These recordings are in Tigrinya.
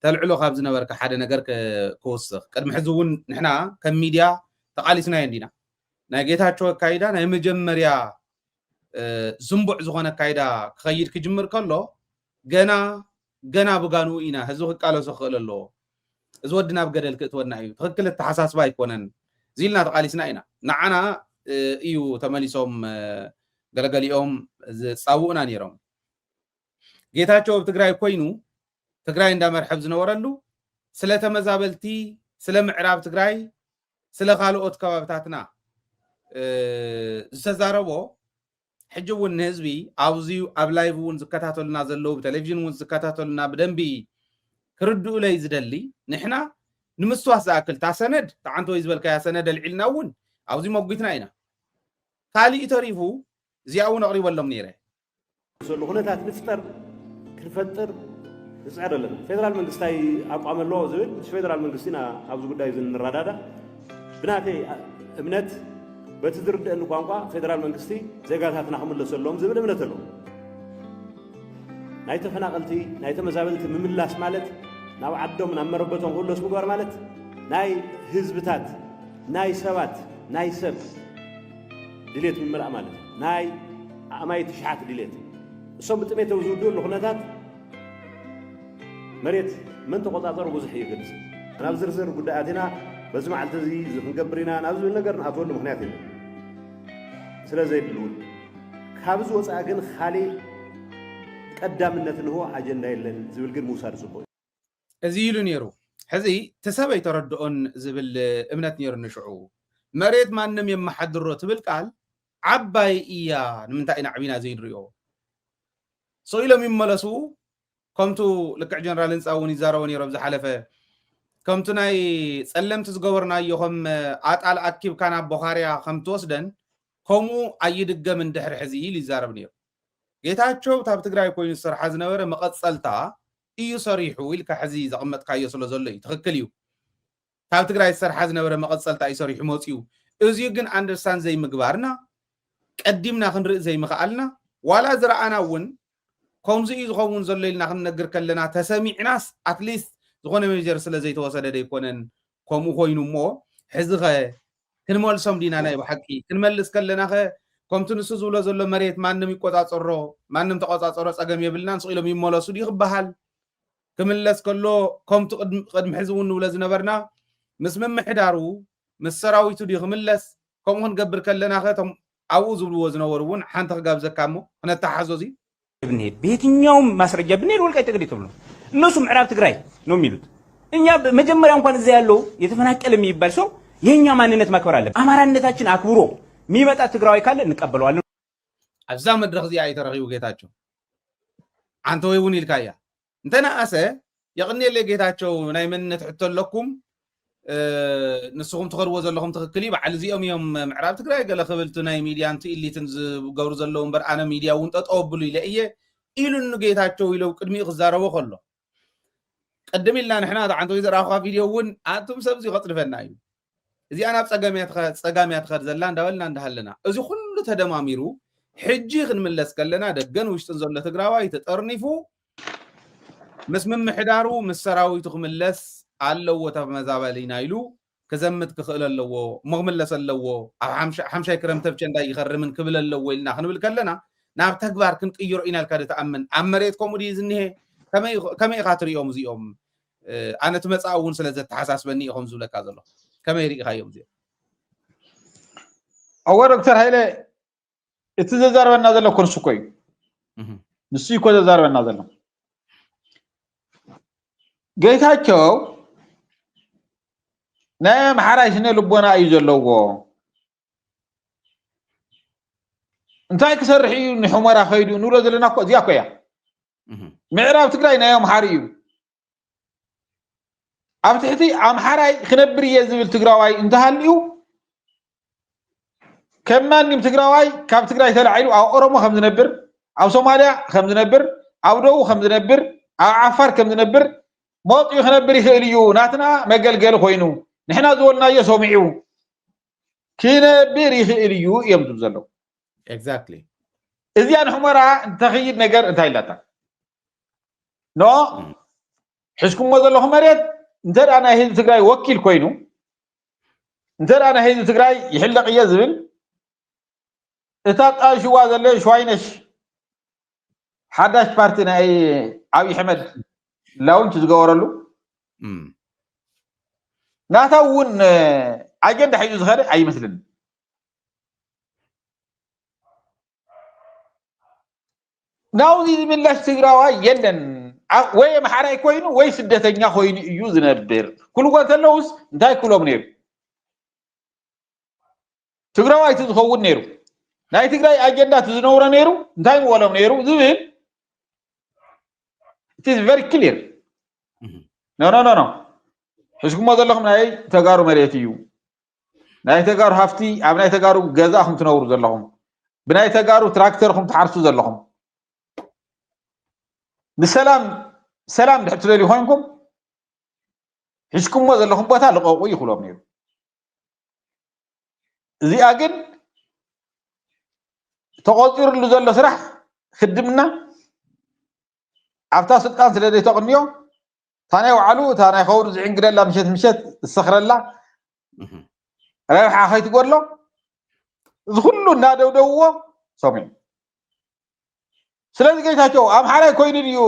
ተልዕሎ ካብ ዝነበርካ ሓደ ነገር ክውስኽ። ቅድሚ ሕዚ እውን ንሕና ከም ሚድያ ተቓሊስናዮ እንዲና። ናይ ጌታቸው ኣካይዳ ናይ መጀመርያ ዝንቡዕ ዝኾነ ኣካይዳ ክኸይድ ክጅምር ከሎ ገና ገና ብጋንኡ ኢና፣ ህዝቢ ክቃለሶ ክኽእል ኣለዎ። እዚ ወዲ ናብ ገደል ክእትወና እዩ፣ ትኽክል ኣተሓሳስባ ኣይኮነን ዚልና ተቓሊስና ኢና። ንዓና እዩ ተመሊሶም ገለገሊኦም ዝፃውኡና ነይሮም። ጌታቸው ኣብ ትግራይ ኮይኑ ትግራይ እንዳመርሐብ ዝነበረሉ ስለ ተመዛበልቲ፣ ስለ ምዕራብ ትግራይ፣ ስለ ካልኦት ከባብታትና ዝተዛረቦ ሕጂ እውን ንህዝቢ ኣብዚ ኣብ ላይቭ እውን ዝከታተሉና ዘለዉ ብቴሌቪዥን እውን ዝከታተሉና ብደንቢ ክርድኡለይ ዝደሊ፣ ንሕና ንምስትዋስ ዝኣክል እታ ሰነድ ተዓንተወይ ዝበልካያ ሰነድ ኣልዒልና እውን ኣብዚ መጒትና ኢና። ካሊእ ተሪፉ እዚኣ እውን ኣቕሪበሎም ነይረ። ዘሎ ኩነታት ንፍጠር ክንፈጥር ንፅዕር ኣለና። ፌደራል መንግስቲ እንታይ ኣቋም ኣለዎ ዝብል ምስ ፌደራል መንግስቲ ኢና ኣብዚ ጉዳይ እዚ ንረዳዳእ። ብናተይ እምነት በቲ ዝርድአኒ ቋንቋ ፌደራል መንግስቲ ዜጋታትና ክምለሰሎም ዝብል እምነት ኣለዎ። ናይ ተፈናቐልቲ ናይ ተመዛበልቲ ምምላስ ማለት ናብ ዓዶም ናብ መረበቶም ክምለሱ ምግባር ማለት ናይ ህዝብታት ናይ ሰባት ናይ ሰብ ድሌት ምምላእ ማለት እዩ። ናይ ኣእማይቲ ሽሓት ድሌት እሶም ብጥሜት ኣብ ዝውድእሉ ኩነታት መሬት መን ተቆፃፀሩ ብዙሕ እዩ ግልፂ። ናብ ዝርዝር ጉዳይ ኣቲና በዚ መዓልቲ እዚ እዚ ክንገብር ኢና ናብ ዝብል ነገር ንኣትወሉ ምክንያት የለን ስለ ዘየድሊ እውን። ካብዚ ወፃኢ ግን ካሊእ ቀዳምነት ንህቦ ኣጀንዳ የለን ዝብል ግን ምውሳድ ፅቡቅ እዩ። እዚ ኢሉ ነይሩ። ሕዚ እቲ ሰብ ኣይተረድኦን ዝብል እምነት ነይሩ ንሽዑ። መሬት ማንም የመሓድሮ ትብል ቃል ዓባይ እያ፣ ንምንታይ ኢና ዓቢና ዘይንሪኦ? ስቕ ኢሎም ይመለሱ። ከምቱ ልክዕ ጀነራል ህንፃ እውን ይዛረቦ ነይሩ ኣብ ዝሓለፈ፣ ከምቱ ናይ ፀለምቲ ዝገበርናዮ ከም ኣጣል ኣኪብካ ናብ ቦኻርያ ከም ትወስደን ከምኡ ኣይድገምን ድሕሪ ሕዚ ኢሉ ይዛረብ ነይሩ። ጌታቸው ካብ ትግራይ ኮይኑ ዝሰርሓ ዝነበረ መቐፀልታ እዩ ሰሪሑ ኢልካ ሕዚ ዘቐመጥካዮ ስለ ዘሎ እዩ። ትኽክል እዩ። ካብ ትግራይ ዝሰርሓ ዝነበረ መቐፀልታ እዩ ሰሪሑ መፂኡ። እዚዩ ግን ኣንደርስታንድ ዘይምግባርና ቀዲምና ክንርኢ ዘይምኽኣልና ዋላ ዝረኣና እውን ከምዚ እዩ ዝኸውን ዘሎ ኢልና ክንነግር ከለና ተሰሚዕናስ ኣትሊስት ዝኾነ ሜጀር ስለ ዘይተወሰደ ደይኮነን ከምኡ ኮይኑ እሞ ሕዚ ኸ ክንመልሶም ዲና ናይ ብሓቂ ክንመልስ ከለና ኸ ከምቲ ንሱ ዝብሎ ዘሎ መሬት ማንም ይቆፃፀሮ ማንም ተቆፃፀሮ ፀገም የብልናን ስቕ ኢሎም ይመለሱ ድዩ ክበሃል ክምለስ ከሎ ከምቲ ቅድሚ ሕዚ እውን ንብሎ ዝነበርና ምስ ምምሕዳሩ ምስ ሰራዊቱ ድዩ ክምለስ ከምኡ ክንገብር ከለና ኸ እቶም ኣብኡ ዝብልዎ ዝነበሩ እውን ሓንቲ ክጋብዘካ እሞ ክነተሓዞ እዚ ብንሄድ በየትኛውም ማስረጃ ብንሄድ ወልቃይት ጠገዴ ተብሎ እነሱ ምዕራብ ትግራይ ነው የሚሉት። እኛ መጀመሪያ እንኳን እዛ ያለው የተፈናቀለ የሚባል ሰው የእኛ ማንነት ማክበር አለብን። አማራነታችን አክብሮ የሚመጣ ትግራዋይ ካለ እንቀበለዋለን። ኣብዛ መድረክ እዚኣ እዩ ተረኺቡ ጌታቸው። ኣንተ ወይ እውን ኢልካያ እንተነኣሰ የቕንየለይ ጌታቸው ናይ መንነት ሕቶ ኣለኩም። ንስኹም ትኸድዎ ዘለኹም ትኽክል እዩ። በዓል እዚኦም እዮም ምዕራብ ትግራይ ገለ ክብል እቲ ናይ ሚድያን እቲ ኢሊትን ዝገብሩ ዘለዉ እምበር ኣነ ሚድያ እውን ጠጠው ኣብሉ ኢለ እየ ኢሉኒ ጌታቸው ኢለው ቅድሚኡ ክዛረቦ ከሎ ቅድም ኢልና ንሕና ተዓንቶ ዝረኣኹካ ቪድዮ እውን ኣቱም ሰብ እዚ ከፅድፈና እዩ። እዚኣ ናብ ፀጋም እያ ትኸድ ዘላ እንዳበልና እንዳሃለና እዚ ኩሉ ተደማሚሩ ሕጂ ክንምለስ ከለና ደገን ውሽጥን ዘሎ ትግራዋይ ተጠርኒፉ ምስ ምምሕዳሩ ምስ ሰራዊቱ ክምለስ ኣለዎ ተመዛባሊና ኢሉ ክዘምት ክኽእል ኣለዎ እሞ ክምለስ ኣለዎ ኣብ ሓምሻይ ክረምቲ ኣብ ቸንዳ ይኸርምን ክብል ኣለዎ ኢልና ክንብል ከለና ናብ ተግባር ክንቅይሮ ኢና ኢልካ ዶ ትኣምን ኣብ መሬት ከምኡ ድዩ ዝኒሀ ከመይ ኢኻ ትሪኦም እዚኦም ኣነ እቲ መፃኢ እውን ስለ ዘተሓሳስበኒ እዩ ከም ዝብለካ ዘሎ ከመይ ርኢኻዮም እዚኦም እወ ዶክተር ሃይለ እቲ ዘዛርበና ዘሎ እኮ ንሱ እኮ እዩ ንሱ እኮ ዘዛርበና ዘሎ ጌታቸው ናይ ኣምሓራይ ስነ ልቦና እዩ ዘለዎ እንታይ ክሰርሕ እዩ ንሑመራ ከይዱ ንብሎ ዘለና እኮ እዚኣ እኮ እያ ምዕራብ ትግራይ ናይ ኣምሓሪ እዩ ኣብ ትሕቲ ኣምሓራይ ክነብር እየ ዝብል ትግራዋይ እንተሃልዩ ከም ማንም ትግራዋይ ካብ ትግራይ ተላዒሉ ኣብ ኦሮሞ ከም ዝነብር ኣብ ሶማልያ ከም ዝነብር ኣብ ደቡብ ከም ዝነብር ኣብ ዓፋር ከም ዝነብር መፂኡ ክነብር ይኽእል እዩ ናትና መገልገሊ ኮይኑ ንሕና ዝበልናዮ ሰሚዑ ክነብር ይኽእል እዩ እዮም ዝብ ዘለዉ exactly እዚኣ ንሕመራ እንተኽይድ ነገር እንታይ ኢላታ ኖ ሒዝኩሞ ዘለኹም መሬት እንተ ደኣ ናይ ህዝቢ ትግራይ ወኪል ኮይኑ፣ እንተ ደኣ ናይ ህዝቢ ትግራይ ይሕለቕ እየ ዝብል፣ እታ ጣሽዋ ዘለ ሽዋይነሽ ሓዳሽ ፓርቲ ናይ ኣብይ ኣሕመድ ላውንች ዝገበረሉ፣ እም። ናታ እውን ኣጀንዳ ሒዙ ዝኸደ ኣይመስልን። ናብዚ ዝምላሽ ትግራዋይ የለን። ኣ- ወይ ኣምሓራይ ኮይኑ ወይ ስደተኛ ኮይኑ እዩ ዝነብር። ክብልዎ እንተለውስ እንታይ ክብሎም ነይሩ? ትግራዋይ እቲ ዝኸውን ነይሩ፣ ናይ ትግራይ ኣጀንዳ እቲ ዝነውሮ ነይሩ እንታይ ምበሎም ነይሩ ዝብል፣ it is very clear። እህ። No, no, no, no። ሒዝኩሞ ዘለኹም ናይ ተጋሩ መሬት እዩ። ናይ ተጋሩ ሃፍቲ፣ ኣብ ናይ ተጋሩ ገዛ ኹም ትነብሩ ዘለኹም፣ ብናይ ተጋሩ ትራክተር ኹም ትሓርሱ ዘለኹም፣ ንሰላም፣ ሰላም ድሕር ትደልዩ ኮይንኩም፣ ሒዝኩሞ ዘለኹም ቦታ ልቐቑ ይኽሎም ነይሩ። እዚኣ ግን ተቖፂሩሉ ዘሎ ስራሕ ክድምና ኣብታ ስልጣን ስለ ዘይተቕንዮ፣ እታ ናይ ባዕሉ፣ እታ ናይ ከውሩ ዝዕንግለላ ምሸት ምሸት ዝሰኽረላ፣ እህ። ረብሓ ከይትጎድሎ፣ እዚ ኩሉ እናደውደውዎ ሰሚዑ። ስለዚ ጌታቸው ኣምሓራይ ኮይኑ ድዩ፣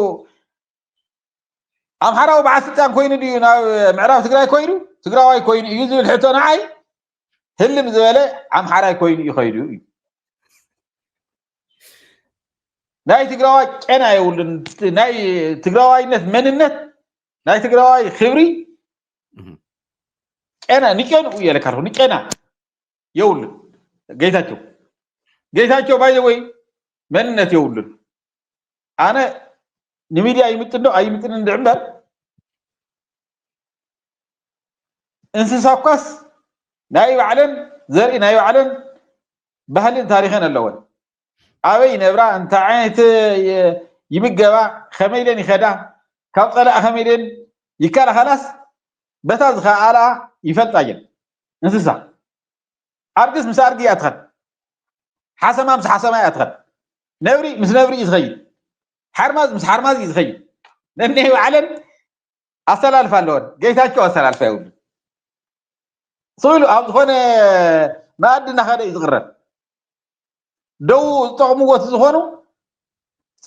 ኣምሓራዊ በዓል ስልጣን ኮይኑ ድዩ፣ ናብ ምዕራብ ትግራይ ኮይኑ፣ ትግራዋይ ኮይኑ እዩ ዝብል ሕቶ ንዓይ ህልም ዝበለ ኣምሓራይ ኮይኑ እዩ ከይዱ እዩ። ናይ ትግራዋይ ጨና የብሉን። ናይ ትግራዋይነት መንነት፣ ናይ ትግራዋይ ክብሪ እህ። ጨና፣ ንጨንኡ እየ ለካ ኣለኹ፣ ንጨና የብሉን። ጌታቸው፣ ጌታቸው by the way መንነት የብሉን። ኣነ ንሚድያ ይምጥን ዶ ኣይምጥንን እንድዒ እምበር፣ እንስሳ እኳስ ናይ ባዕለን ዘርኢ፣ ናይ ባዕለን ባህልን ታሪኽን ኣለወን። ኣበይ ይነብራ፣ እንታይ ዓይነት ይ- ይምገባ፣ ከመይ ኢለን ይኸዳ፣ ካብ ፀላእ ከመይ ኢለን ይከላኸላስ በታ ዝኸኣላ ይፈልጣ እየን። እንስሳ ኣድግስ ምስ ኣድጊ እያ ትኸድ፣ ሓሰማ ምስ ሓሰማ እያ ትኸድ፣ ነብሪ ምስ ነብሪ እዩ ዝኸይድ፣ ሓርማዝ ምስ ሓርማዝ እዩ ዝኸይድ። ነናይ ባዕለን ኣሰላልፋ ኣለወን። ጌታቸው ኣሰላልፋ የብሉን። ስቕ ኢሉ ኣብ ዝኾነ መኣዲ እናኸደ እዩ ዝቕረብ። ደው ዝጠቕምዎ እቲ ዝኾኑ፣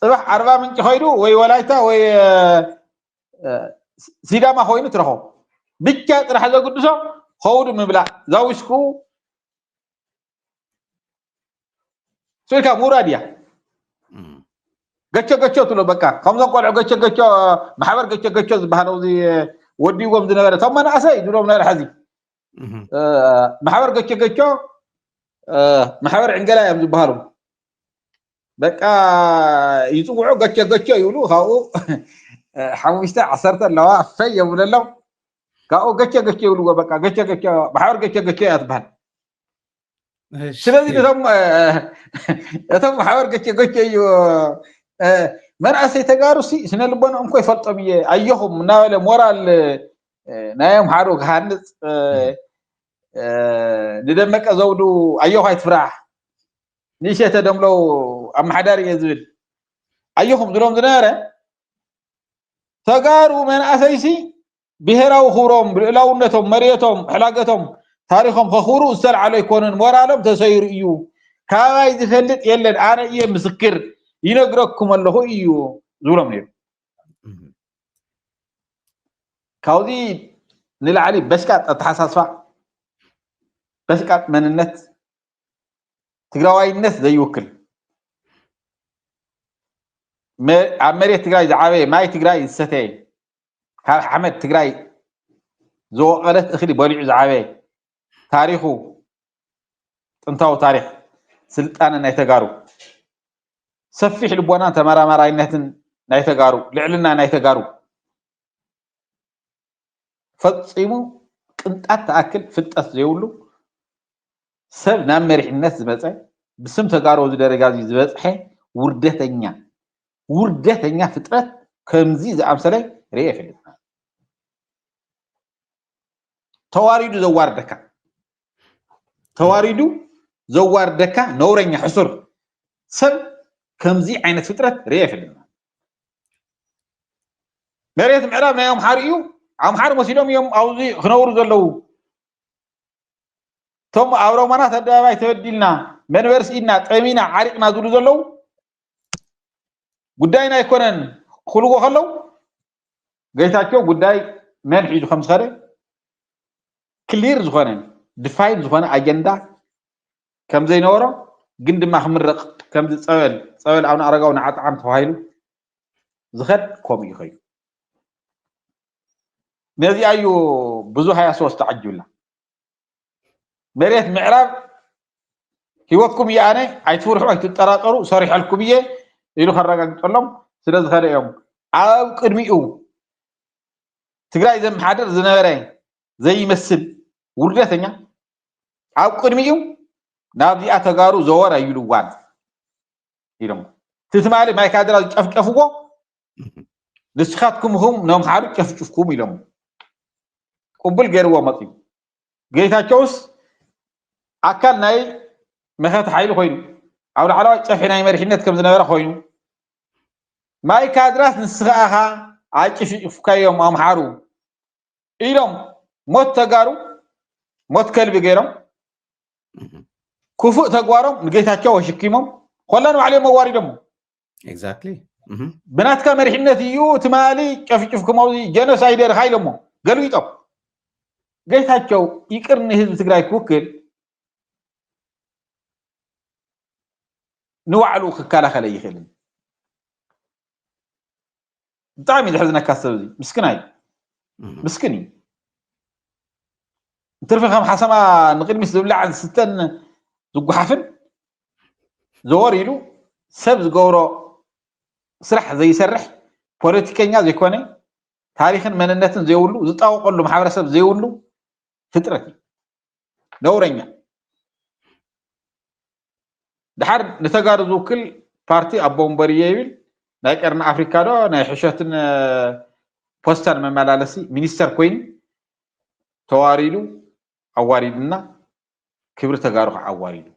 ፅባሕ ኣርባ ምንጭ ኸይዱ ወይ ወላይታ ወይ እ፣ ሲዳማ ኮይኑ ትረኸቦ። ብቻ ጥራሕ ዘግድሶ ኸውዱ ምብላዕ፣ ዛውሽኩ ስኢልካ ምውራድ እያ። እም። ገቸ ገቸ ትብሎ በቃ። ከምዞም ቆልዑ ገቸ ገቸ፣ ማሕበር ገቸ ገቸ ዝበሃል ኣብዚ ወዲዎም ዝነበረ፣ እቶም መናእሰይ ዝብሎም ነረ ሕዚ። እህ። እ፣ ማሕበር ገቸ ገቸ፣ እ፣ ማሕበር ዕንገላ እዮም ዝበሃሉ። በቃ ይፅውዑ፣ ገቸ ገቸ ይብሉ። ካብኡ ሓሙሽተ ዓሰርተ ኣለዋ፣ ፈይ የብለሎም። ካብኡ ገቸ ገቸ ይብልዎ። በቃ ገቸ ገቸ፣ ማሕበር ገቸ ገቸ እያ ትበሃል። እሺ። ስለዚ ነቶም፣ እ፣ እቶም ማሕበር ገቸ ገቸ እዩ፣ እ፣ መናእሰይ ተጋሩ ሲ ስነ ልቦናኦም እኮ ይፈልጦም እየ፣ ኣየኹም እናበለ ሞራል፣ እ፣ ናይ ኣምሓሩ ክሃንፅ፣ እ፣ እ፣ ንደመቀ ዘውዱ ኣየኹ ኣይትፍራሕ፣ ንእሸተ ደምለው ኣመሓዳሪ እየ ዝብል ኣየኹም ዝብሎም ዝነበረ፣ ተጋሩ መናእሰይሲ ብሄራዊ ክብሮም፣ ልኡላውነቶም፣ መሬቶም፣ ሕላገቶም፣ ታሪኾም ከኽብሩ ዝተልዓሉ ኣይኮኑን። ሞራሎም ተሰይሩ እዩ። ካባይ ዝፈልጥ የለን፣ ኣነ እየ ምስክር፣ ይነግረኩም ኣለኹ እዩ ዝብሎም ነይሩ። እህ። ካብዚ ንላዕሊ በሽቃጥ ኣተሓሳስባ፣ በሽቃጥ መንነት፣ ትግራዋይነት ዘይውክል፣ መ-፣ ኣብ መሬት ትግራይ ዝዓበየ፣ ማይ ትግራይ ዝሰተየ፣ ካብ ሓመድ ትግራይ ዝወቐለት እኽሊ በሊዑ ዝዓበየ፣ ታሪኹ፣ ጥንታዊ ታሪኽ ስልጣነ ናይ ተጋሩ፣ ሰፊሕ ልቦናን ተመራማራይነትን ናይ ተጋሩ፣ ልዕልና ናይ ተጋሩ ፈጺሙ ቅንጣት ትኣክል ፍልጠት ዘይብሉ ሰብ ናብ መሪሕነት ዝመጸ፣ ብስም ተጋሩ ኣብዚ ደረጃ እዚ ዝበጽሐ ውርደተኛ፣ ውርደተኛ ፍጥረት ከምዚ ዝኣምሰለ ርእየ ኣይፈልጥን። ተዋሪዱ ዘዋርደካ፣ ተዋሪዱ ዘዋርደካ ነውረኛ ሕሱር ሰብ ከምዚ ዓይነት ፍጥረት ርእየ ኣይፈልጥን። መሬት ምዕራብ ናይ ኣምሓሩ እዩ። ኣምሓሩ መሲሎም እዮም ኣብዚ ክነብሩ ዘለዉ። እቶም ኣብ ሮማናት ኣደባባይ ተበዲልና፣ መንበሪ ስኢድና፣ ጠሚና፣ ዓሪቕና ዝብሉ ዘለዉ ጉዳይና ኣይኮነን ክብልዎ ከለዉ፣ ጌታቸው ጉዳይ መን ሒዙ ከም ዝኸደ ክሊር ዝኾነ፣ ዲፋይን ዝኾነ ኣጀንዳ ከም ዘይነበሮ፣ ግን ድማ ክምረቕ ከምዚ ጸበል ጸበል ኣቡነ ኣረጋዊ ንዓጣዓም ተባሂሉ ዝኸድ ከምኡ እዩ ከይዱ። ነዚኣ እዩ ብዙ ሃያ ሶስት ተዓጅብላ። መሬት ምዕራብ ህይወትኩም እየ ኣነ፣ ኣይትፍርሑ፣ ኣይትጠራጠሩ፣ ሰሪሐልኩም እየ ኢሉ ከረጋግጠሎም ስለ ዝኸደ እዮም። ኣብ ቅድሚኡ ትግራይ ዘመሓድር ዝነበረ ዘይመስል ውርደተኛ፣ ኣብ ቅድሚኡ ናብዚኣ ተጋሩ ዘወር ኣይብልዋን ኢሎም። እቲ ትማሊ ማይ ካድራ ዝጨፍጨፍዎ ንስኻትኩም ኢኹም ነምሓሩ ጨፍጭፍኩም ኢሎም። ቅቡል ገይርዎ መፅዩ። ጌታቸውስ ኣካል ናይ መኸተ ሓይሊ ኮይኑ፣ ኣብ ላዕለዋይ ጨፊ ናይ መሪሕነት ከም ዝነበረ ኮይኑ፣ ማይ ካድራስ ንስኻ ኢኻ ኣጭፍጭፍካዮም ኣምሓሩ ኢሎም ሞት ተጋሩ፣ ሞት ከልቢ ገይሮም፣ ክፉእ ተግባሮም ንጌታቸው ኣሽኪሞም፣ ኮላ ንባዕሎም ኣዋሪዶሞ። Exactly። ብናትካ መሪሕነት እዩ ትማሊ ጨፍጭፍኩም ኣብዚ ጀኖሳይደር ኢኻ ኢሎሞ ገልቢጦም። ጌታቸው ይቅር ንህዝቢ ትግራይ ክውክል ንባዕሉ ክከላኸል ኣይኽእልን። ብጣዕሚ ዘሕዝነካ ሰብ እዚ ምስክናይ ምስክን እዩ። እንትርፊ ከም ሓሰማ ንቅድሚት ዝብላዕን ዝስተን ዝጓሓፍን ዘወር ኢሉ ሰብ ዝገብሮ ስራሕ ዘይሰርሕ ፖለቲከኛ ዘይኮነ ታሪክን መንነትን ዘይብሉ ዝጣወቀሉ ማሕበረሰብ ዘይብሉ ፍጥረት እዩ። ነውረኛ። ድሓር ንተጋሩ ዝውክል ፓርቲ ኣቦ ወንበር እየ ይብል። ናይ ቀርኒ ኣፍሪካ ዶ ናይ ሕሸትን ፖስተር መመላለሲ ሚኒስተር ኮይኑ ተዋሪዱ ኣዋሪድና ክብሪ ተጋሩ ከዓ ኣዋሪዱ።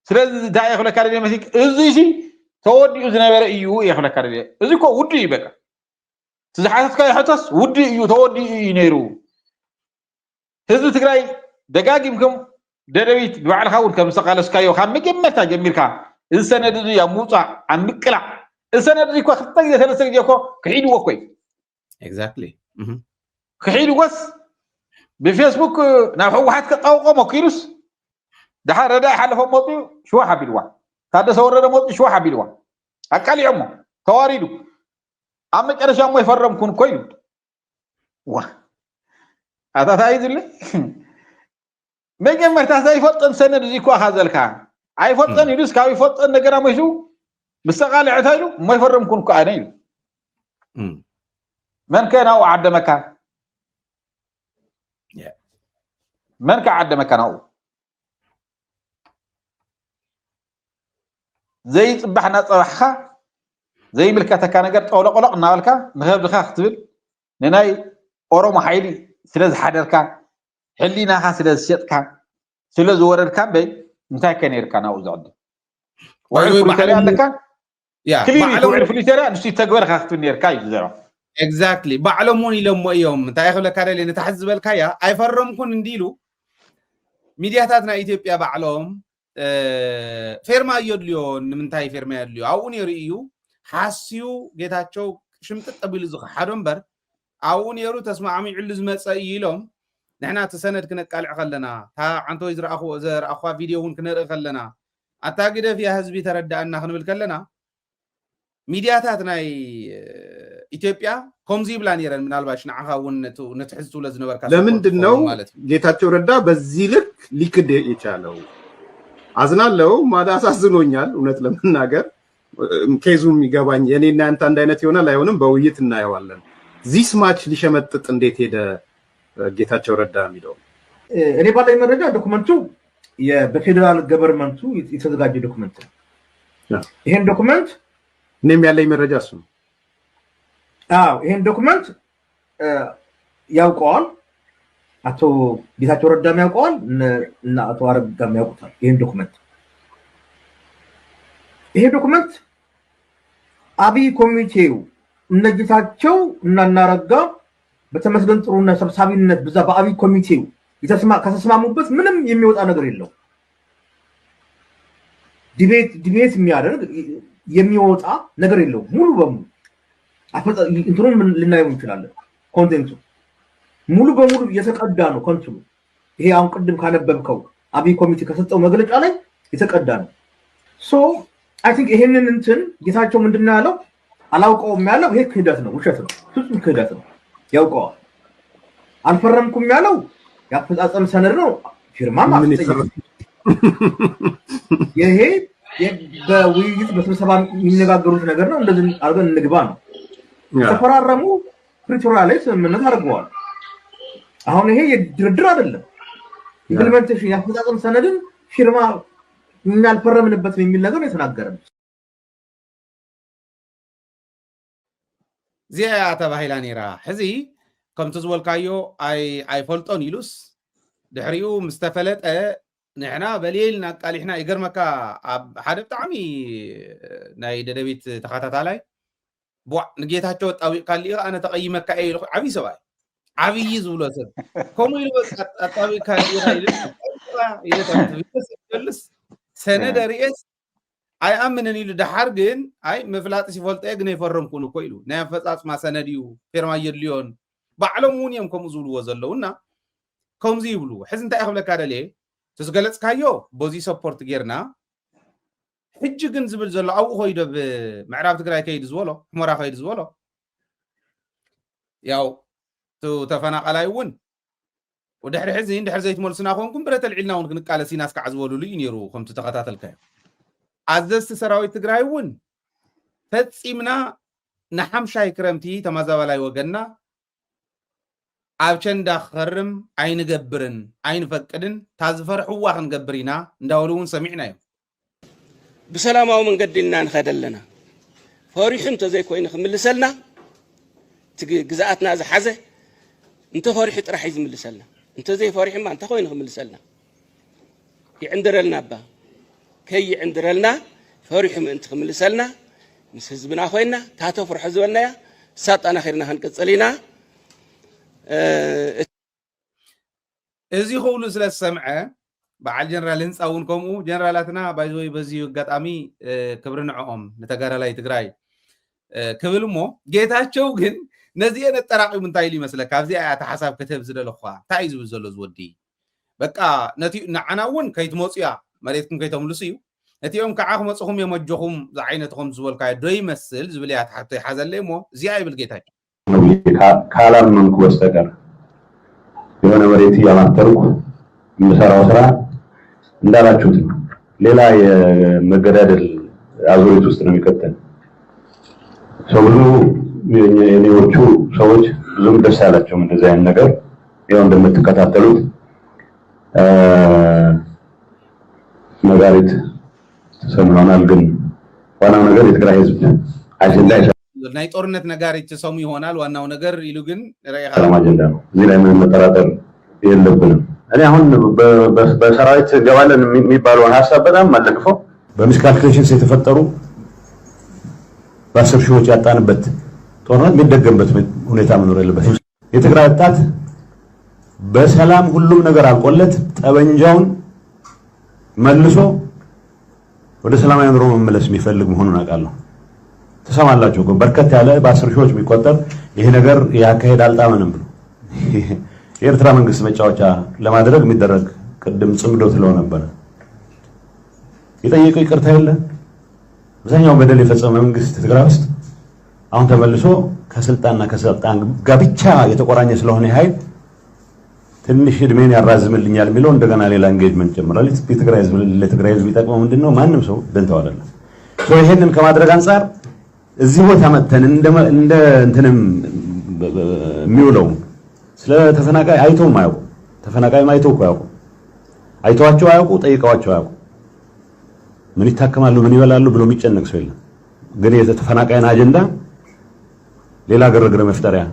ስለዚ እንታይ እየ ክብለካ ደልየ መሲክ እዚ ሲ ተወዲኡ ዝነበረ እዩ እየ ክብለካ ደልየ። እዚ እኮ ውዱ እዩ በቃ። እቲ ዝሓተትካዮ ሕቶስ ውዱ እዩ ተወዲኡ እዩ ነይሩ። ህዝቢ ትግራይ ደጋጊምኩም ደደቢት ንባዕልኻ እውን ከም ዝተቃለስካዮ ካብ መጀመርታ ጀሚርካ እዚ ሰነድ እዚ ኣብ ምውፃእ ኣብ ምቅላዕ እዚ ሰነድ እዚ እኮ ክልተ ግዜ ሰለስተ ግዜ እኮ ክሒድዎ እኮ እዩ። Exactly። ክሒድዎስ ብፌስቡክ ናብ ህወሓት ከጣውቆ ሞኪሩስ ድሓር ረዳኢ ሓለፎም መፅኡ ሽዋሕ ኣቢልዋ። ታደሰ ወረደ መፅኡ ሽዋሕ ኣቢልዋ። ኣቃሊዖሞ ተዋሪዱ ኣብ መጨረሻ እሞ ይፈረምኩን እኮ ኢሉ። ዋ ኣታታ እዩ ዝለ መጀመርታ ዘይፈጠን ሰነድ እዚ እኮ ኣኻ ዘልካ ኣይፈጠን ኢሉስ ካብ ይፈጠን ነገር ኣመሹ ምስ ተቃልዐ እንታይ ኢሉ እሞ ይፈረምኩን እኮ ኣነ ኢሉ። መን ከ ናብኡ ዓደመካ? መን ከ ዓደመካ ናብኡ? ዘይፅባሕ እናፀባሕኻ ዘይምልከተካ ነገር ጠውለቆለቕ እናበልካ ንኸብድኻ ክትብል ንናይ ኦሮሞ ሓይሊ ስለ ዝሓደርካ ሕሊናኻ ስለ ዝሸጥካ ስለ ዝወረድካ እምበይ እንታይ ከ ነይርካ ናብኡ ዘዕድም? ውዕል ፕሪቶርያ ኣለካ ክሊር ውዕል ፕሪቶርያ ንሱ ይተግበር ኢኻ ክትብል ነይርካ እዩ ዘረባ። Exactly። ባዕሎም እውን ኢሎሞ እዮም። እንታይ ክብለካ ደልየ ነታ ሕዚ ዝበልካያ ኣይፈረምኩን እንዲሉ ሚድያታት ናይ ኢትዮጵያ ባዕሎም ፌርማ እዮ ድልዮ ንምንታይ ፌርማ እዮ ድልዮ ኣብኡ ነይሩ እዩ ሓስዩ ጌታቸው ሽምጥጥ ኣቢሉ ዝኸሓዶ እምበር ኣብኡ ነይሩ ተስማዕሚዕሉ ዝመፀ እዩ ኢሎም ንሕና እቲ ሰነድ ክነቃልዕ ከለና እታ ዓንተወይ ዝረኣኹዋ ቪድዮ እውን ክነርኢ ከለና ኣታ ግደፍ ያ ህዝቢ ተረዳእና ክንብል ከለና ሚድያታት ናይ ኢትዮጵያ ከምዚ ይብላ ነይረን ምናልባሽ ንዓኻ እውን ንትሕዝቱ ለዝነበርካ ለምንድን ነው ማለት ነው። ጌታቸው ረዳ በዚህ ልክ ሊክድ የቻለው? አዝናለው ማለት አሳዝኖኛል። እውነት ለመናገር ኬዙም ይገባኝ የኔና ያንተ አንድ አይነት ይሆናል አይሆንም በውይይት እናየዋለን። This much ሊሸመጥጥ እንዴት ሄደ ጌታቸው ረዳ የሚለው እኔ ባለኝ መረጃ ዶክመንቱ በፌዴራል ገቨርንመንቱ የተዘጋጀ ዶክመንት ነው። ይሄን ዶክመንት እኔም ያለኝ መረጃ እሱ ነው። አዎ ይሄን ዶክመንት ያውቀዋል። አቶ ጌታቸው ረዳም ያውቀዋል እና አቶ አረጋም ያውቁታል። ይሄን ዶክመንት ይሄ ዶክመንት አብይ ኮሚቴው እነ ጌታቸው እና እናረጋ በተመስገን ጥሩነህ ሰብሳቢነት በዛ በአብይ ኮሚቴው ከተስማሙበት ምንም የሚወጣ ነገር የለው። ዲቤት ዲቤት የሚያደርግ የሚወጣ ነገር የለው። ሙሉ በሙሉ እንትኑን ልናየው እንችላለን። ኮንቴንቱ ሙሉ በሙሉ የተቀዳ ነው። ከንትኑ ይሄ አሁን ቅድም ካነበብከው አብይ ኮሚቴ ከሰጠው መግለጫ ላይ የተቀዳ ነው። So I think ይሄንን እንትን ጌታቸው ምንድነው ያለው? አላውቀውም ያለው ይሄ ክህደት ነው፣ ውሸት ነው፣ ፍጹም ክህደት ነው። ያውቀዋል። አልፈረምኩም ያለው የአፈጻጸም ሰነድ ነው። ፊርማ ማስጠየቅ ይሄ በውይይት በስብሰባ የሚነጋገሩት ነገር ነው። እንደዚህ አድርገን እንግባ ነው። ተፈራረሙ፣ ፕሪቶሪያ ላይ ስምምነት አድርገዋል። አሁን ይሄ የድርድር አይደለም። ኢምፕሊመንቴሽን የአፈጻጸም ሰነድን ፊርማ እኛ አልፈረምንበትም የሚል ነገር የተናገረም። እዚኣ እያ ተባሂላ ነይራ። ሕዚ ከምቲ ዝበልካዮ ኣይፈልጦን ኢሉስ ድሕሪኡ ምስ ተፈለጠ ንሕና በልየ ኢልና ኣቃሊሕና። ይገርመካ፣ ኣብ ሓደ ብጣዕሚ ናይ ደደቢት ተኸታታላይ ቧዕ ንጌታቸው ኣጣዊቕካ ኣሊኢኻ ኣነ ተቐይመካ እየ ኢሉ። ዓብዪ ሰብኣይ፣ ዓብዪ ዝብሎ ሰብ ከምኡ ኢሉ በቃ ኣጣዊቕካ ኣሊኢኻ ኢሉ። ሰነደ ርእየስ ኣይኣምንን ኢሉ። ደሓር ግን ኣይ ምፍላጥስ ይፈልጦ እየ ግን ኣይፈረምኩን እኮ ኢሉ። ናይ ኣፈፃፅማ ሰነድ እዩ፣ ፌርማ የድልዮን። ባዕሎም እውን እዮም ከምኡ ዝብልዎ ዘለዉ እና ከምዚ ይብሉ። ሕዚ እንታይ ክብለካ ደልየ፣ እቲ ዝገለፅካዮ በዚ ሰፖርት ጌርና፣ ሕጂ ግን ዝብል ዘሎ ኣብኡ ኮይዶ ብምዕራብ ትግራይ ከይዱ ዝበሎ፣ ሕሞራ ከይዱ ዝበሎ፣ ያው ተፈናቃላይ እውን ወድሕሪ ሕዚ እንድሕር ዘይትመልሱና ኮንኩም ብረት ኣልዒልና እውን ክንቃለስ ኢና እስካዕ ዝበሉሉ እዩ ነይሩ። ከምቲ ተኸታተልካዮ ኣዘዝቲ ሰራዊት ትግራይ እውን ፈፂምና ንሓምሻይ ክረምቲ ተመዛባላይ ወገንና ኣብ ቸንዳ ክኸርም ኣይንገብርን ኣይንፈቅድን፣ እታ ዝፈርሕዋ ክንገብር ኢና እንዳበሉ እውን ሰሚዕና እዮም። ብሰላማዊ መንገዲ ኢና ንኸደ ኣለና። ፈሪሑ እንተዘይኮይኑ ክምልሰልና፣ እቲ ግዝኣትና ዝሓዘ እንተፈሪሑ ጥራሕ እዩ ዝምልሰልና። እንተዘይፈሪሑማ እንታይ ኮይኑ ክምልሰልና? ይዕንድረልና እባ፣ ከይዕንድረልና ፈሪሑ ምእንቲ ክምልሰልና ምስ ህዝብና ኮይና፣ እታ ተፍርሖ ዝበልናያ እሳ ኣጣናኺርና ክንቅፅል ኢና። እዚ ኩሉ ስለ ዝሰምዐ በዓል ጀነራል ህንፃ እውን ከምኡ፣ ጀነራላትና ባይዘወይ በዚ ኣጋጣሚ ክብሪ ንዕኦም ንተጋዳላይ ትግራይ ክብል እሞ፣ ጌታቸው ግን ነዚኤን ኣጠራቒሙ እንታይ ኢሉ ይመስለካ? ኣብዚኣ እያ እታ ሓሳብ ክትህብ ዝደለኹዋ። እንታይ እዩ ዝብል ዘሎ እዚ ወዲ? በቃ ነቲ ንዓና እውን ከይትመፁ እያ፣ መሬትኩም ከይተምልሱ እዩ። እቲኦም ከዓ ክመፁኹም እዮም ኣጆኹም ዝዓይነትኹም ዝበልካዮ ዶ ይመስል ዝብል እያ እታ ሕቶ ይሓዘለይ እሞ፣ እዚኣ ይብል ጌታቸው። ካላመንኩ በስተቀር የሆነ መሬት እያማተርኩ የምሰራው ስራ እንዳላችሁት ነው። ሌላ የመገዳደል አዙሪት ውስጥ ነው የሚከተን። ሰው ብዙ የኔዎቹ ሰዎች ብዙም ደስ አላቸውም እንደዚህ አይነት ነገር። ያው እንደምትከታተሉት ነጋሪት ትሰሙ ይሆናል። ግን ዋናው ነገር የትግራይ ህዝብ አጀንዳ ናይ ጦርነት ነጋሪት ትሰሙ ይሆናል። ዋናው ነገር ኢሉ ግን ርኢኻ ሰላም አጀንዳ ነው። እዚህ ላይ ምንም መጠራጠር የለብንም። እኔ አሁን በሰራዊት እንገባለን የሚባለውን ሀሳብ በጣም አልደግፈው። በሚስካልኩሌሽንስ የተፈጠሩ በአስር ሺዎች ያጣንበት ጦርነት የሚደገምበት ሁኔታ መኖር የለበትም። የትግራይ ወጣት በሰላም ሁሉም ነገር አልቆለት ጠበንጃውን መልሶ ወደ ሰላማዊ ኑሮ መመለስ የሚፈልግ መሆኑን አውቃለሁ። ትሰማላችሁ እኮ በርከት ያለ በአስር ሺዎች የሚቆጠር ይሄ ነገር ያካሄድ አልጣመንም ብሎ የኤርትራ መንግስት መጫወቻ ለማድረግ የሚደረግ ቅድም ጽምዶ ትለው ነበረ። የጠየቀው ይቅርታ የለ። አብዛኛው በደል የፈጸመ መንግስት ትግራይ ውስጥ አሁን ተመልሶ ከስልጣንና ከስልጣን ጋር ብቻ የተቆራኘ ስለሆነ ኃይል ትንሽ እድሜን ያራዝምልኛል የሚለው እንደገና ሌላ ኢንጌጅመንት ጀምሯል። የትግራይ ህዝብ ለትግራይ ህዝብ ይጠቅመው ምንድን ነው? ማንም ሰው ደንተው አይደለም። ይሄንን ከማድረግ አንጻር እዚህ ቦታ መጥተን እንደ እንትንም የሚውለው ስለ ተፈናቃይ አይተውም አያውቁ። ተፈናቃይም አይተው እኮ አያውቁ። አይተዋቸው አያውቁ፣ ጠይቀዋቸው አያውቁ። ምን ይታከማሉ፣ ምን ይበላሉ ብሎ የሚጨነቅ ሰው የለም። ግን የተፈናቃይን አጀንዳ ሌላ ግርግር መፍጠሪያ